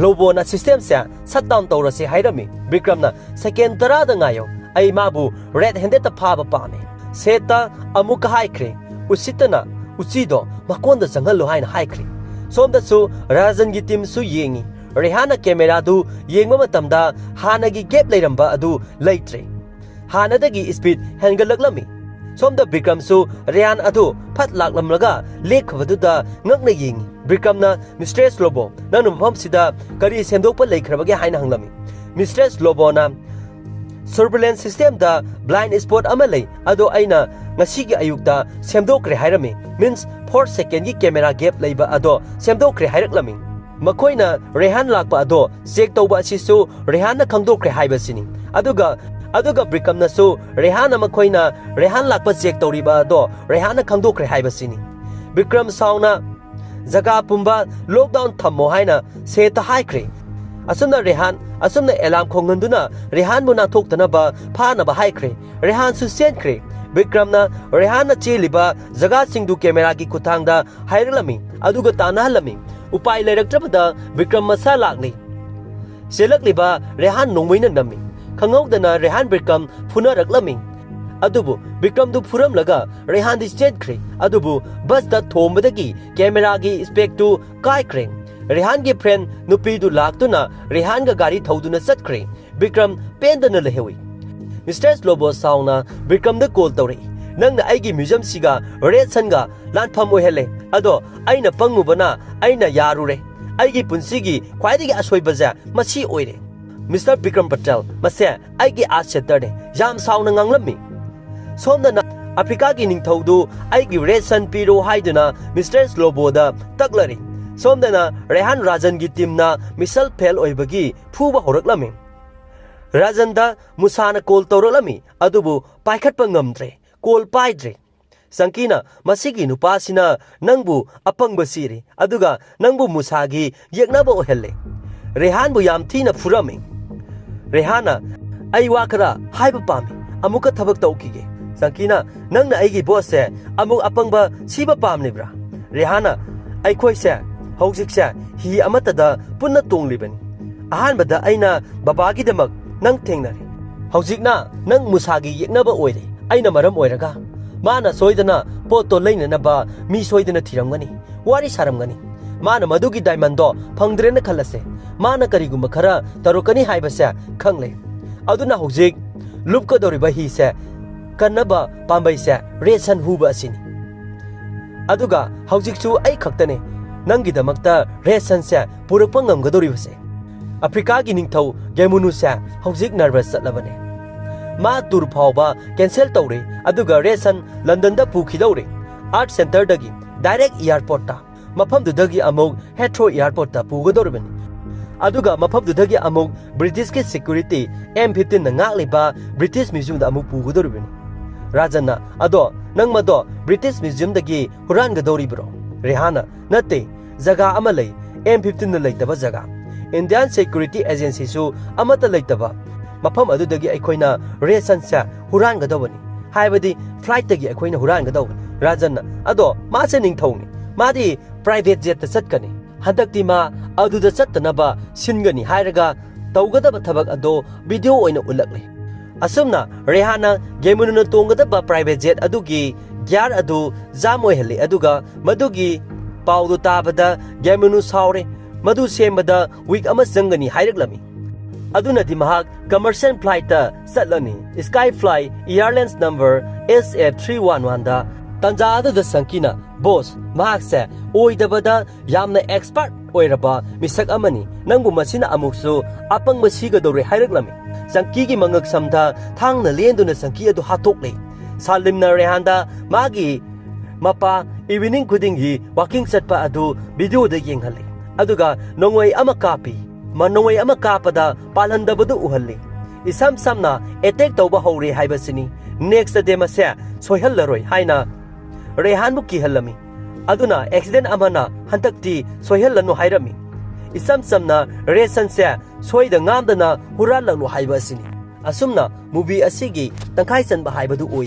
ꯂꯣꯕꯣꯅ ꯁꯤꯁꯇꯦꯝꯁꯦ ꯁꯠ ꯗꯥꯎꯟ ꯇꯧꯔꯁꯦ ꯍꯥꯏꯔꯝꯃꯤ꯫ ꯕꯤꯀ꯭ꯔꯝꯅ, "ꯁꯦꯀꯦꯟ ꯇꯔꯥꯗ ꯉꯥꯏꯌꯣ, ꯑꯩ ꯃꯥꯕꯨ ꯔꯦꯗ ꯍꯦꯟꯗꯦꯗꯇ ꯐꯥꯕ ꯄꯥꯝꯃꯤ꯫" ꯁꯦꯠꯇ ꯑꯃꯨꯛꯀ ꯍꯥꯏꯈ꯭ꯔꯦ, ꯎꯁꯤꯠꯇꯅ ꯎꯆꯤꯗꯣ ꯃꯀꯣꯟꯗ ꯆꯪꯍꯜꯂꯨ ꯍꯥꯏꯅ ꯍꯥꯏꯈ꯭ꯔꯦ꯫ ꯁꯣꯝꯗꯁꯨ ꯔꯥꯖꯟꯒꯤ ꯇꯤꯝꯁꯨ ꯌꯦꯡꯉꯤ꯫ ꯔꯦꯍꯥꯟꯅ ꯀꯦꯃꯦꯔꯥꯗꯨ ꯌꯦꯡꯕ ꯃꯇꯝꯗ ꯍꯥꯟꯅꯒꯤ ꯒꯦꯞ ꯂꯩꯔꯝꯕ ꯑꯗꯨ ꯂꯩꯇ꯭ꯔꯦ꯫ ꯍꯥꯟꯅꯗꯒꯤ ꯁ꯭ꯄꯤꯗ ꯍꯦꯟꯒꯠꯂꯛꯂꯝꯃꯤ꯫ ꯁꯣꯝꯗ ꯕꯤꯀ꯭ꯔꯝꯁꯨ ꯔꯦꯍꯥꯟ ꯑꯗꯨ ꯐꯠ ꯂꯥꯛꯂꯝꯂꯒ ꯂꯦꯞꯈꯤꯕꯗꯨꯗ ꯉꯛꯅ ꯌꯦꯡꯉꯤ꯫ ꯕꯤꯀ꯭ꯔꯝꯅ, "ꯃꯤꯁꯇ꯭ꯔꯦꯁ ꯂꯣꯕꯣ, ꯅꯪꯅ ꯃꯐꯝꯁꯤꯗ ꯀꯔꯤ ꯁꯦꯝꯗꯣꯛꯄ ꯂꯩꯈ꯭ꯔꯕꯒꯦ?" ꯍꯥꯏꯅ ꯍꯪꯂꯝꯃꯤ꯫ ꯃꯤꯁꯇ꯭ꯔꯦꯁ ꯂꯣꯕꯣꯅ, "ꯁꯔꯚꯤꯂꯦꯟꯁ ꯁꯤꯁꯇꯦꯝꯗ ꯕ꯭ꯂꯥꯏꯟꯗ ꯁ꯭ꯄꯣꯠ ꯑꯃ ꯂꯩ, ꯑꯗꯣ ꯑꯩꯅ ꯉꯁꯤꯒꯤ ꯑꯌꯨꯛꯇ ꯁꯦꯝꯗꯣꯛꯈ꯭ꯔꯦ" ꯍꯥꯏꯔꯝꯃꯤ꯫ ꯃꯤꯟꯁ, ꯐꯣꯔ ꯁꯦꯀꯦꯟꯒꯤ ꯀꯦꯃꯦꯔꯥ ꯒꯦꯞ ꯂꯩꯕ ꯑꯗꯣ ꯁꯦꯝꯗꯣꯛꯈ꯭ꯔꯦ ꯍꯥꯏꯔꯛꯂꯝꯃꯤ꯫ ꯃꯈꯣꯏꯅ ꯔꯦꯍꯥꯟ ꯂꯥꯛꯄ ꯑꯗꯣ ꯆꯦꯛ ꯇꯧꯕ ꯑꯁꯤꯁꯨ ꯔꯦꯍꯥꯟꯅ ꯈꯪꯗꯣꯛꯈ꯭ꯔꯦ ꯍꯥꯏꯕꯁꯤꯅꯤ꯫ ꯑꯗꯨꯒ, ꯑꯗꯨꯒ ꯕꯤꯀ꯭ꯔꯝꯅꯁꯨ ꯔꯦꯍꯥꯟꯅ, ꯃꯈꯣꯏꯅ ꯔꯦꯍꯥꯟ ꯂꯥꯛꯄ ꯆꯦꯛ ꯇꯧꯔꯤꯕ ꯑꯗꯣ ꯔꯦꯍꯥꯟꯅ ꯈꯪꯗꯣꯛꯈ꯭ꯔꯦ ꯍꯥꯏꯕꯁꯤꯅꯤ꯫ ꯕꯤꯀ꯭ꯔꯝ ꯁꯥꯎꯅ ꯖꯒꯥ ꯄꯨꯝꯕ ꯂꯣꯛꯗꯥꯎꯟ ꯊꯝꯃꯣ ꯍꯥꯏꯅ ꯁꯦꯠꯇ ꯍꯥꯏꯈ꯭ꯔꯦ꯫ ꯑꯁꯨꯝꯅ ꯔꯦꯍꯥꯟ, ꯑꯁꯨꯝꯅ ꯑꯦꯂꯥꯔꯝ ꯈꯣꯡꯍꯟꯗꯨꯅ ꯔꯦꯍꯥꯟꯕꯨ ꯅꯥꯟꯊꯣꯛꯇꯅꯕ ꯐꯥꯅꯕ ꯍꯥꯏꯈ꯭ꯔꯦ꯫ ꯔꯦꯍꯥꯟꯁꯨ ꯆꯦꯟꯈ꯭ꯔꯦ꯫ ꯕꯤꯀ꯭ꯔꯝꯅ ꯔꯦꯍꯥꯟꯅ ꯆꯦꯜꯂꯤꯕ ꯖꯒꯥꯁꯤꯡꯗꯨ ꯀꯦꯃꯦꯔꯥꯒꯤ ꯈꯨꯠꯊꯥꯡꯗ ꯍꯥꯏꯔꯛꯂꯝꯃꯤ, ꯑꯗꯨꯒ ꯇꯥꯟꯅꯍꯜꯂꯝꯃꯤ꯫ ꯎꯄꯥꯏ ꯂꯩꯔꯛꯇ꯭ꯔꯕꯗ ꯕꯤꯀ꯭ꯔꯝ ꯃꯁꯥ ꯂꯥꯛꯂꯤ꯫ ꯆꯦꯜꯂꯛꯂꯤꯕ ꯔꯦꯍꯥꯟ ꯅꯣꯡꯃꯩꯅ ꯅꯝꯃꯤ꯫ ꯈꯪꯍꯧꯗꯅ ꯔꯦꯍꯥꯟ ꯕꯤꯀ꯭ꯔꯝ ꯐꯨꯅꯔꯛꯂꯝꯃꯤ꯫ ꯑꯗꯨꯕꯨ ꯕꯤꯀ꯭ꯔꯝꯗꯨ ꯐꯨꯔꯝꯂꯒ ꯔꯦꯍꯥꯟꯗꯤ ꯆꯦꯟꯈ꯭ꯔꯦ꯫ ꯑꯗꯨꯕꯨ ꯕꯁꯇ ꯊꯣꯝꯕꯗꯒꯤ ꯀꯦꯃꯦꯔꯥꯒꯤ ꯁ꯭ꯄꯦꯛꯇꯨ ꯀꯥꯏꯈ꯭ꯔꯦ꯫ ꯔꯦꯍꯥꯟꯒꯤ ꯐ꯭ꯔꯦꯟ ꯅꯨꯄꯤꯗꯨ ꯂꯥꯛꯇꯨꯅ ꯔꯦꯍꯥꯟꯒ ꯒꯥꯔꯤ ꯊꯧꯗꯨꯅ ꯆꯠꯈ꯭ꯔꯦ꯫ ꯕꯤꯀ꯭ꯔꯝ ꯄꯦꯟꯗꯅ ꯂꯩꯍꯧꯏ꯫ ꯃꯤꯁꯇ꯭ꯔꯦꯁ ꯂꯣꯕꯣ ꯁꯥꯎꯅ ꯕꯤꯀ꯭ꯔꯝꯗ ꯀꯣꯜ ꯇꯧꯔꯛꯏ꯫ "ꯅꯪꯅ ꯑꯩꯒꯤ ꯃ꯭ꯌꯨꯖꯤꯌꯝꯁꯤꯒ ꯔꯦꯗ ꯁꯟꯒ ꯂꯥꯟꯐꯝ ꯑꯣꯏꯍꯜꯂꯦ꯫ ꯑꯗꯣ ꯑꯩꯅ ꯄꯪꯉꯨꯕꯅ ꯑꯩꯅ ꯌꯥꯔꯨꯔꯦ꯫ ꯑꯩꯒꯤ ꯄꯨꯟꯁꯤꯒꯤ ꯈ꯭ꯋꯥꯏꯗꯒꯤ ꯑꯁꯣꯏꯕꯁꯦ ꯃꯁꯤ ꯑꯣꯏꯔꯦ꯫" "ꯃꯤꯁꯇꯔ ꯕꯤꯀ꯭ꯔꯝ ꯄꯇꯦꯜ, ꯃꯁꯦ ꯑꯩꯒꯤ ꯑꯥꯔꯠ ꯁꯦꯟꯇꯔꯅꯦ", ꯌꯥꯝ ꯁꯥꯎꯅ ꯉꯥꯡꯂꯝꯃꯤ꯫ ꯁꯣꯝꯗꯅ ꯑꯐ꯭ꯔꯤꯀꯥꯒꯤ ꯅꯤꯡꯊꯧꯗꯨ ꯑꯩꯒꯤ ꯔꯦꯗ ꯁꯟ ꯄꯤꯔꯣ ꯍꯥꯏꯗꯨꯅ ꯃꯤꯁꯇ꯭ꯔꯦꯁ ꯂꯣꯕꯣꯗ ꯇꯛꯂꯔꯦ꯫ ꯁꯣꯝꯗꯅ ꯔꯦꯍꯥꯟ ꯔꯥꯖꯟꯒꯤ ꯇꯤꯝꯅ ꯃꯤꯁꯟ ꯐꯦꯜ ꯑꯣꯏꯕꯒꯤ ꯐꯨꯕ ꯍꯧꯔꯛꯂꯝꯃꯤ꯫ ꯔꯥꯖꯟꯗ ꯃꯨꯁꯥꯅ ꯀꯣꯜ ꯇꯧꯔꯛꯂꯝꯃꯤ, ꯑꯗꯨꯕꯨ ꯄꯥꯏꯈꯠꯄ ꯉꯝꯗ꯭ꯔꯦ꯫ ꯀꯣꯜ ꯄꯥꯏꯗ꯭ꯔꯦ꯫ ꯆꯪꯀꯤꯅ, "ꯃꯁꯤꯒꯤ ꯅꯨꯄꯥꯁꯤꯅ ꯅꯪꯕꯨ ꯑꯄꯪꯕ ꯁꯤꯔꯤ, ꯑꯗꯨꯒ ꯅꯪꯕꯨ ꯃꯨꯁꯥꯒꯤ ꯌꯦꯛꯅꯕ ꯑꯣꯏꯍꯜꯂꯦ꯫" ꯔꯦꯍꯥꯟꯕꯨ ꯌꯥꯝ ꯊꯤꯅ ꯐꯨꯔꯝꯃꯤ꯫ ꯔꯦꯍꯥꯟꯅ, "ꯑꯩ ꯋꯥ ꯈꯔ ꯍꯥꯏꯕ ꯄꯥꯝꯃꯤ, ꯑꯃꯨꯛꯀ ꯊꯕꯛ ꯇꯧꯈꯤꯒꯦ꯫" ꯆꯪꯀꯤꯅ, "ꯅꯪꯅ ꯑꯩꯒꯤ ꯕꯣꯁꯁꯦ ꯑꯃꯨꯛ ꯑꯄꯪꯕ ꯁꯤꯕ ꯄꯥꯝꯂꯤꯕ꯭ꯔꯥ?" ꯔꯦꯍꯥꯟꯅ, "ꯑꯩꯈꯣꯏꯁꯦ ꯍꯧꯖꯤꯛꯁꯦ ꯍꯤ ꯑꯃꯠꯇꯗ ꯄꯨꯟꯅ ꯇꯣꯡꯂꯤꯕꯅꯤ꯫ ꯑꯍꯥꯟꯕꯗ ꯑꯩꯅ ꯕꯕꯥꯒꯤꯗꯃꯛ ꯅꯪ ꯊꯦꯡꯅꯔꯦ꯫ ꯍꯧꯖꯤꯛꯅ ꯅꯪ ꯃꯨꯁꯥꯒꯤ ꯌꯦꯛꯅꯕ ꯑꯣꯏꯔꯦ꯫ ꯑꯩꯅ ꯃꯔꯝ ꯑꯣꯏꯔꯒ ꯃꯥꯅ ꯁꯣꯏꯗꯅ ꯄꯣꯠꯇꯣ ꯂꯩꯅꯅꯕ ꯃꯤ ꯁꯣꯏꯗꯅ ꯊꯤꯔꯝꯒꯅꯤ, ꯋꯥꯔꯤ ꯁꯥꯔꯝꯒꯅꯤ꯫ ꯃꯥꯅ ꯃꯗꯨꯒꯤ diamondꯗꯣ ꯐꯪꯗ꯭ꯔꯦꯅ ꯈꯜꯂꯁꯦ, ꯃꯥꯅ ꯀꯔꯤꯒꯨꯝꯕ ꯈꯔ ꯇꯧꯔꯛꯀꯅꯤ ꯍꯥꯏꯕꯁꯦ ꯈꯪꯂꯦ꯫ ꯑꯗꯨꯅ ꯍꯧꯖꯤꯛ ꯂꯨꯞꯀꯗꯧꯔꯤꯕ ꯍꯤꯁꯦ ꯀꯟꯅꯕ ꯄꯥꯝꯕꯩꯁꯦ ration ꯍꯨꯕ ꯑꯁꯤꯅꯤ꯫ ꯑꯗꯨꯒ ꯍꯧꯖꯤꯛꯁꯨ ꯑꯩ ꯈꯛꯇꯅꯦ ꯅꯪꯒꯤꯗꯃꯛꯇ rationꯁꯦ ꯄꯨꯔꯛꯄ ꯉꯝꯒꯗꯧꯔꯤꯕꯁꯦ꯫ ꯑꯐ꯭ꯔꯤꯀꯥꯒꯤ ꯅꯤꯡꯊꯧ ꯒꯦꯃꯨꯅꯨꯁꯦ ꯍꯧꯖꯤꯛ nervous ꯆꯠꯂꯕꯅꯦ꯫ ꯃꯥ tour ꯐꯥꯎꯕ cancel ꯇꯧꯔꯦ, ꯑꯗꯨꯒ ration Londonꯗ ꯄꯨꯈꯤꯗꯧꯔꯦ꯫ Art Centreꯗꯒꯤ direct airportꯇ, ꯃꯐꯝꯗꯨꯗꯒꯤ ꯑꯃꯨꯛ Heathrow Airportꯇ ꯄꯨꯒꯗꯧꯔꯤꯕꯅꯤ꯫ ꯑꯗꯨꯒ ꯃꯐꯝꯗꯨꯗꯒꯤ ꯑꯃꯨꯛ Britishꯀꯤ security M fifteenꯅ ꯉꯥꯛꯂꯤꯕ British Museumꯗ ꯑꯃꯨꯛ ꯄꯨꯒꯗꯧꯔꯤꯕꯅꯤ꯫ ꯔꯥꯖꯟꯅ, "ꯑꯗꯣ ꯅꯪ ꯃꯗꯣ British Museumꯗꯒꯤ ꯍꯨꯔꯥꯟꯒꯗꯧꯔꯤꯕ꯭ꯔꯣ?" ꯔꯦꯍꯥꯟꯅ, "ꯅꯠꯇꯦ, ꯖꯒꯥ ꯑꯃ ꯂꯩ, M fifteenꯅ ꯂꯩꯇꯕ ꯖꯒꯥ꯫ Indian Security Agencyꯁꯨ ꯑꯃꯠꯇ ꯂꯩꯇꯕ ꯃꯐꯝ ꯑꯗꯨꯗꯒꯤ ꯑꯩꯈꯣꯏꯅ rationꯁꯦ ꯍꯨꯔꯥꯟꯒꯗꯧꯕꯅꯤ, ꯍꯥꯏꯕꯗꯤ flightꯇꯒꯤ ꯑꯩꯈꯣꯏꯅ ꯍꯨꯔꯥꯟꯒꯗꯧꯕꯅꯤ꯫" ꯔꯥꯖꯟꯅ, "ꯑꯗꯣ ꯃꯥꯁꯦ ꯅꯤꯡꯊꯧꯅꯤ, ꯃꯥꯗꯤ private jetꯇ ꯆꯠꯀꯅꯤ꯫ ꯍꯟꯗꯛꯇꯤ ꯃꯥ ꯑꯗꯨꯗ ꯆꯠꯇꯅꯕ ꯁꯤꯟꯒꯅꯤ" ꯍꯥꯏꯔꯒ ꯇꯧꯒꯗꯕ ꯊꯕꯛ ꯑꯗꯣ video ꯑꯣꯏꯅ ꯎꯠꯂꯛꯂꯦ꯫ ꯑꯁꯨꯝꯅ ꯔꯦꯍꯥꯟꯅ ꯒꯦꯃꯨꯅꯨꯅ ꯇꯣꯡꯒꯗꯕ private jet ꯑꯗꯨꯒꯤ gear ꯑꯗꯨ jam ꯑꯣꯏꯍꯜꯂꯤ, ꯑꯗꯨꯒ ꯃꯗꯨꯒꯤ ꯄꯥꯎꯗꯨ ꯇꯥꯕꯗ ꯒꯦꯃꯨꯅꯨ ꯁꯥꯎꯔꯦ꯫ ꯃꯗꯨ ꯁꯦꯝꯕꯗ week ꯑꯃ ꯆꯪꯒꯅꯤ ꯍꯥꯏꯔꯛꯂꯝꯃꯤ꯫ ꯑꯗꯨꯅꯗꯤ ꯃꯍꯥꯛ commercial flightꯇ ꯆꯠꯂꯅꯤ, Skyfly Airlines number S A three one oneꯗ꯫ ꯇꯟꯖꯥ ꯑꯗꯨꯗ ꯁꯪꯀꯤꯅ, "Boss, ꯃꯍꯥꯛꯁꯦ ꯑꯣꯏꯗꯕꯗ ꯌꯥꯝꯅ expert ꯑꯣꯏꯔꯕ ꯃꯤꯁꯛ ꯑꯃꯅꯤ, ꯅꯪꯕꯨ ꯃꯁꯤꯅ ꯑꯃꯨꯛꯁꯨ ꯑꯄꯪꯕ ꯁꯤꯒꯗꯧꯔꯦ" ꯍꯥꯏꯔꯛꯂꯝꯃꯤ꯫ ꯁꯪꯀꯤꯒꯤ ꯃꯉꯛ ꯁꯝꯗ ꯊꯥꯡꯅ ꯂꯦꯟꯗꯨꯅ ꯁꯪꯀꯤ ꯑꯗꯨ ꯍꯥꯠꯇꯣꯛꯂꯦ꯫ ꯁꯥꯂꯤꯝꯅ ꯔꯦꯍꯥꯟꯗ ꯃꯥꯒꯤ ꯃꯄꯥ evening ꯈꯨꯗꯤꯡꯒꯤ walking ꯆꯠꯄ ꯑꯗꯨ videoꯗ ꯌꯦꯡꯍꯜꯂꯤ, ꯑꯗꯨꯒ ꯅꯣꯡꯃꯩ ꯑꯃ ꯀꯥꯞꯄꯤ꯫ ꯃ-, ꯅꯣꯡꯃꯩ ꯑꯃ ꯀꯥꯞꯄꯗ ꯄꯥꯜꯍꯟꯗꯕꯗꯨ ꯎꯍꯜꯂꯤ꯫ ꯏꯁꯝ ꯁꯝꯅ attack ꯇꯧꯕ ꯍꯧꯔꯦ ꯍꯥꯏꯕꯁꯤꯅꯤ꯫ Next day ꯃꯁꯦ ꯁꯣꯏꯍꯜꯂꯔꯣꯏ ꯍꯥꯏꯅ ꯔꯦꯍꯥꯟꯕꯨ ꯀꯤꯍꯜꯂꯝꯃꯤ꯫ ꯑꯗꯨꯅ accident ꯑꯃꯅ ꯍꯟꯗꯛꯇꯤ ꯁꯣꯏꯍꯜꯂꯅꯨ ꯍꯥꯏꯔꯝꯃꯤ꯫ ꯏꯁꯝ ꯁꯝꯅ rationꯁꯦ ꯁꯣꯏꯗ ꯉꯥꯝꯗꯅ ꯍꯨꯔꯥꯜꯂꯛꯂꯨ ꯍꯥꯏꯕ ꯑꯁꯤꯅꯤ꯫ ꯑꯁꯨꯝꯅ movie ꯑꯁꯤꯒꯤ ꯇꯪꯈꯥꯏ ꯆꯟꯕ ꯍꯥꯏꯕꯗꯨ ꯑꯣꯏꯔꯦ꯫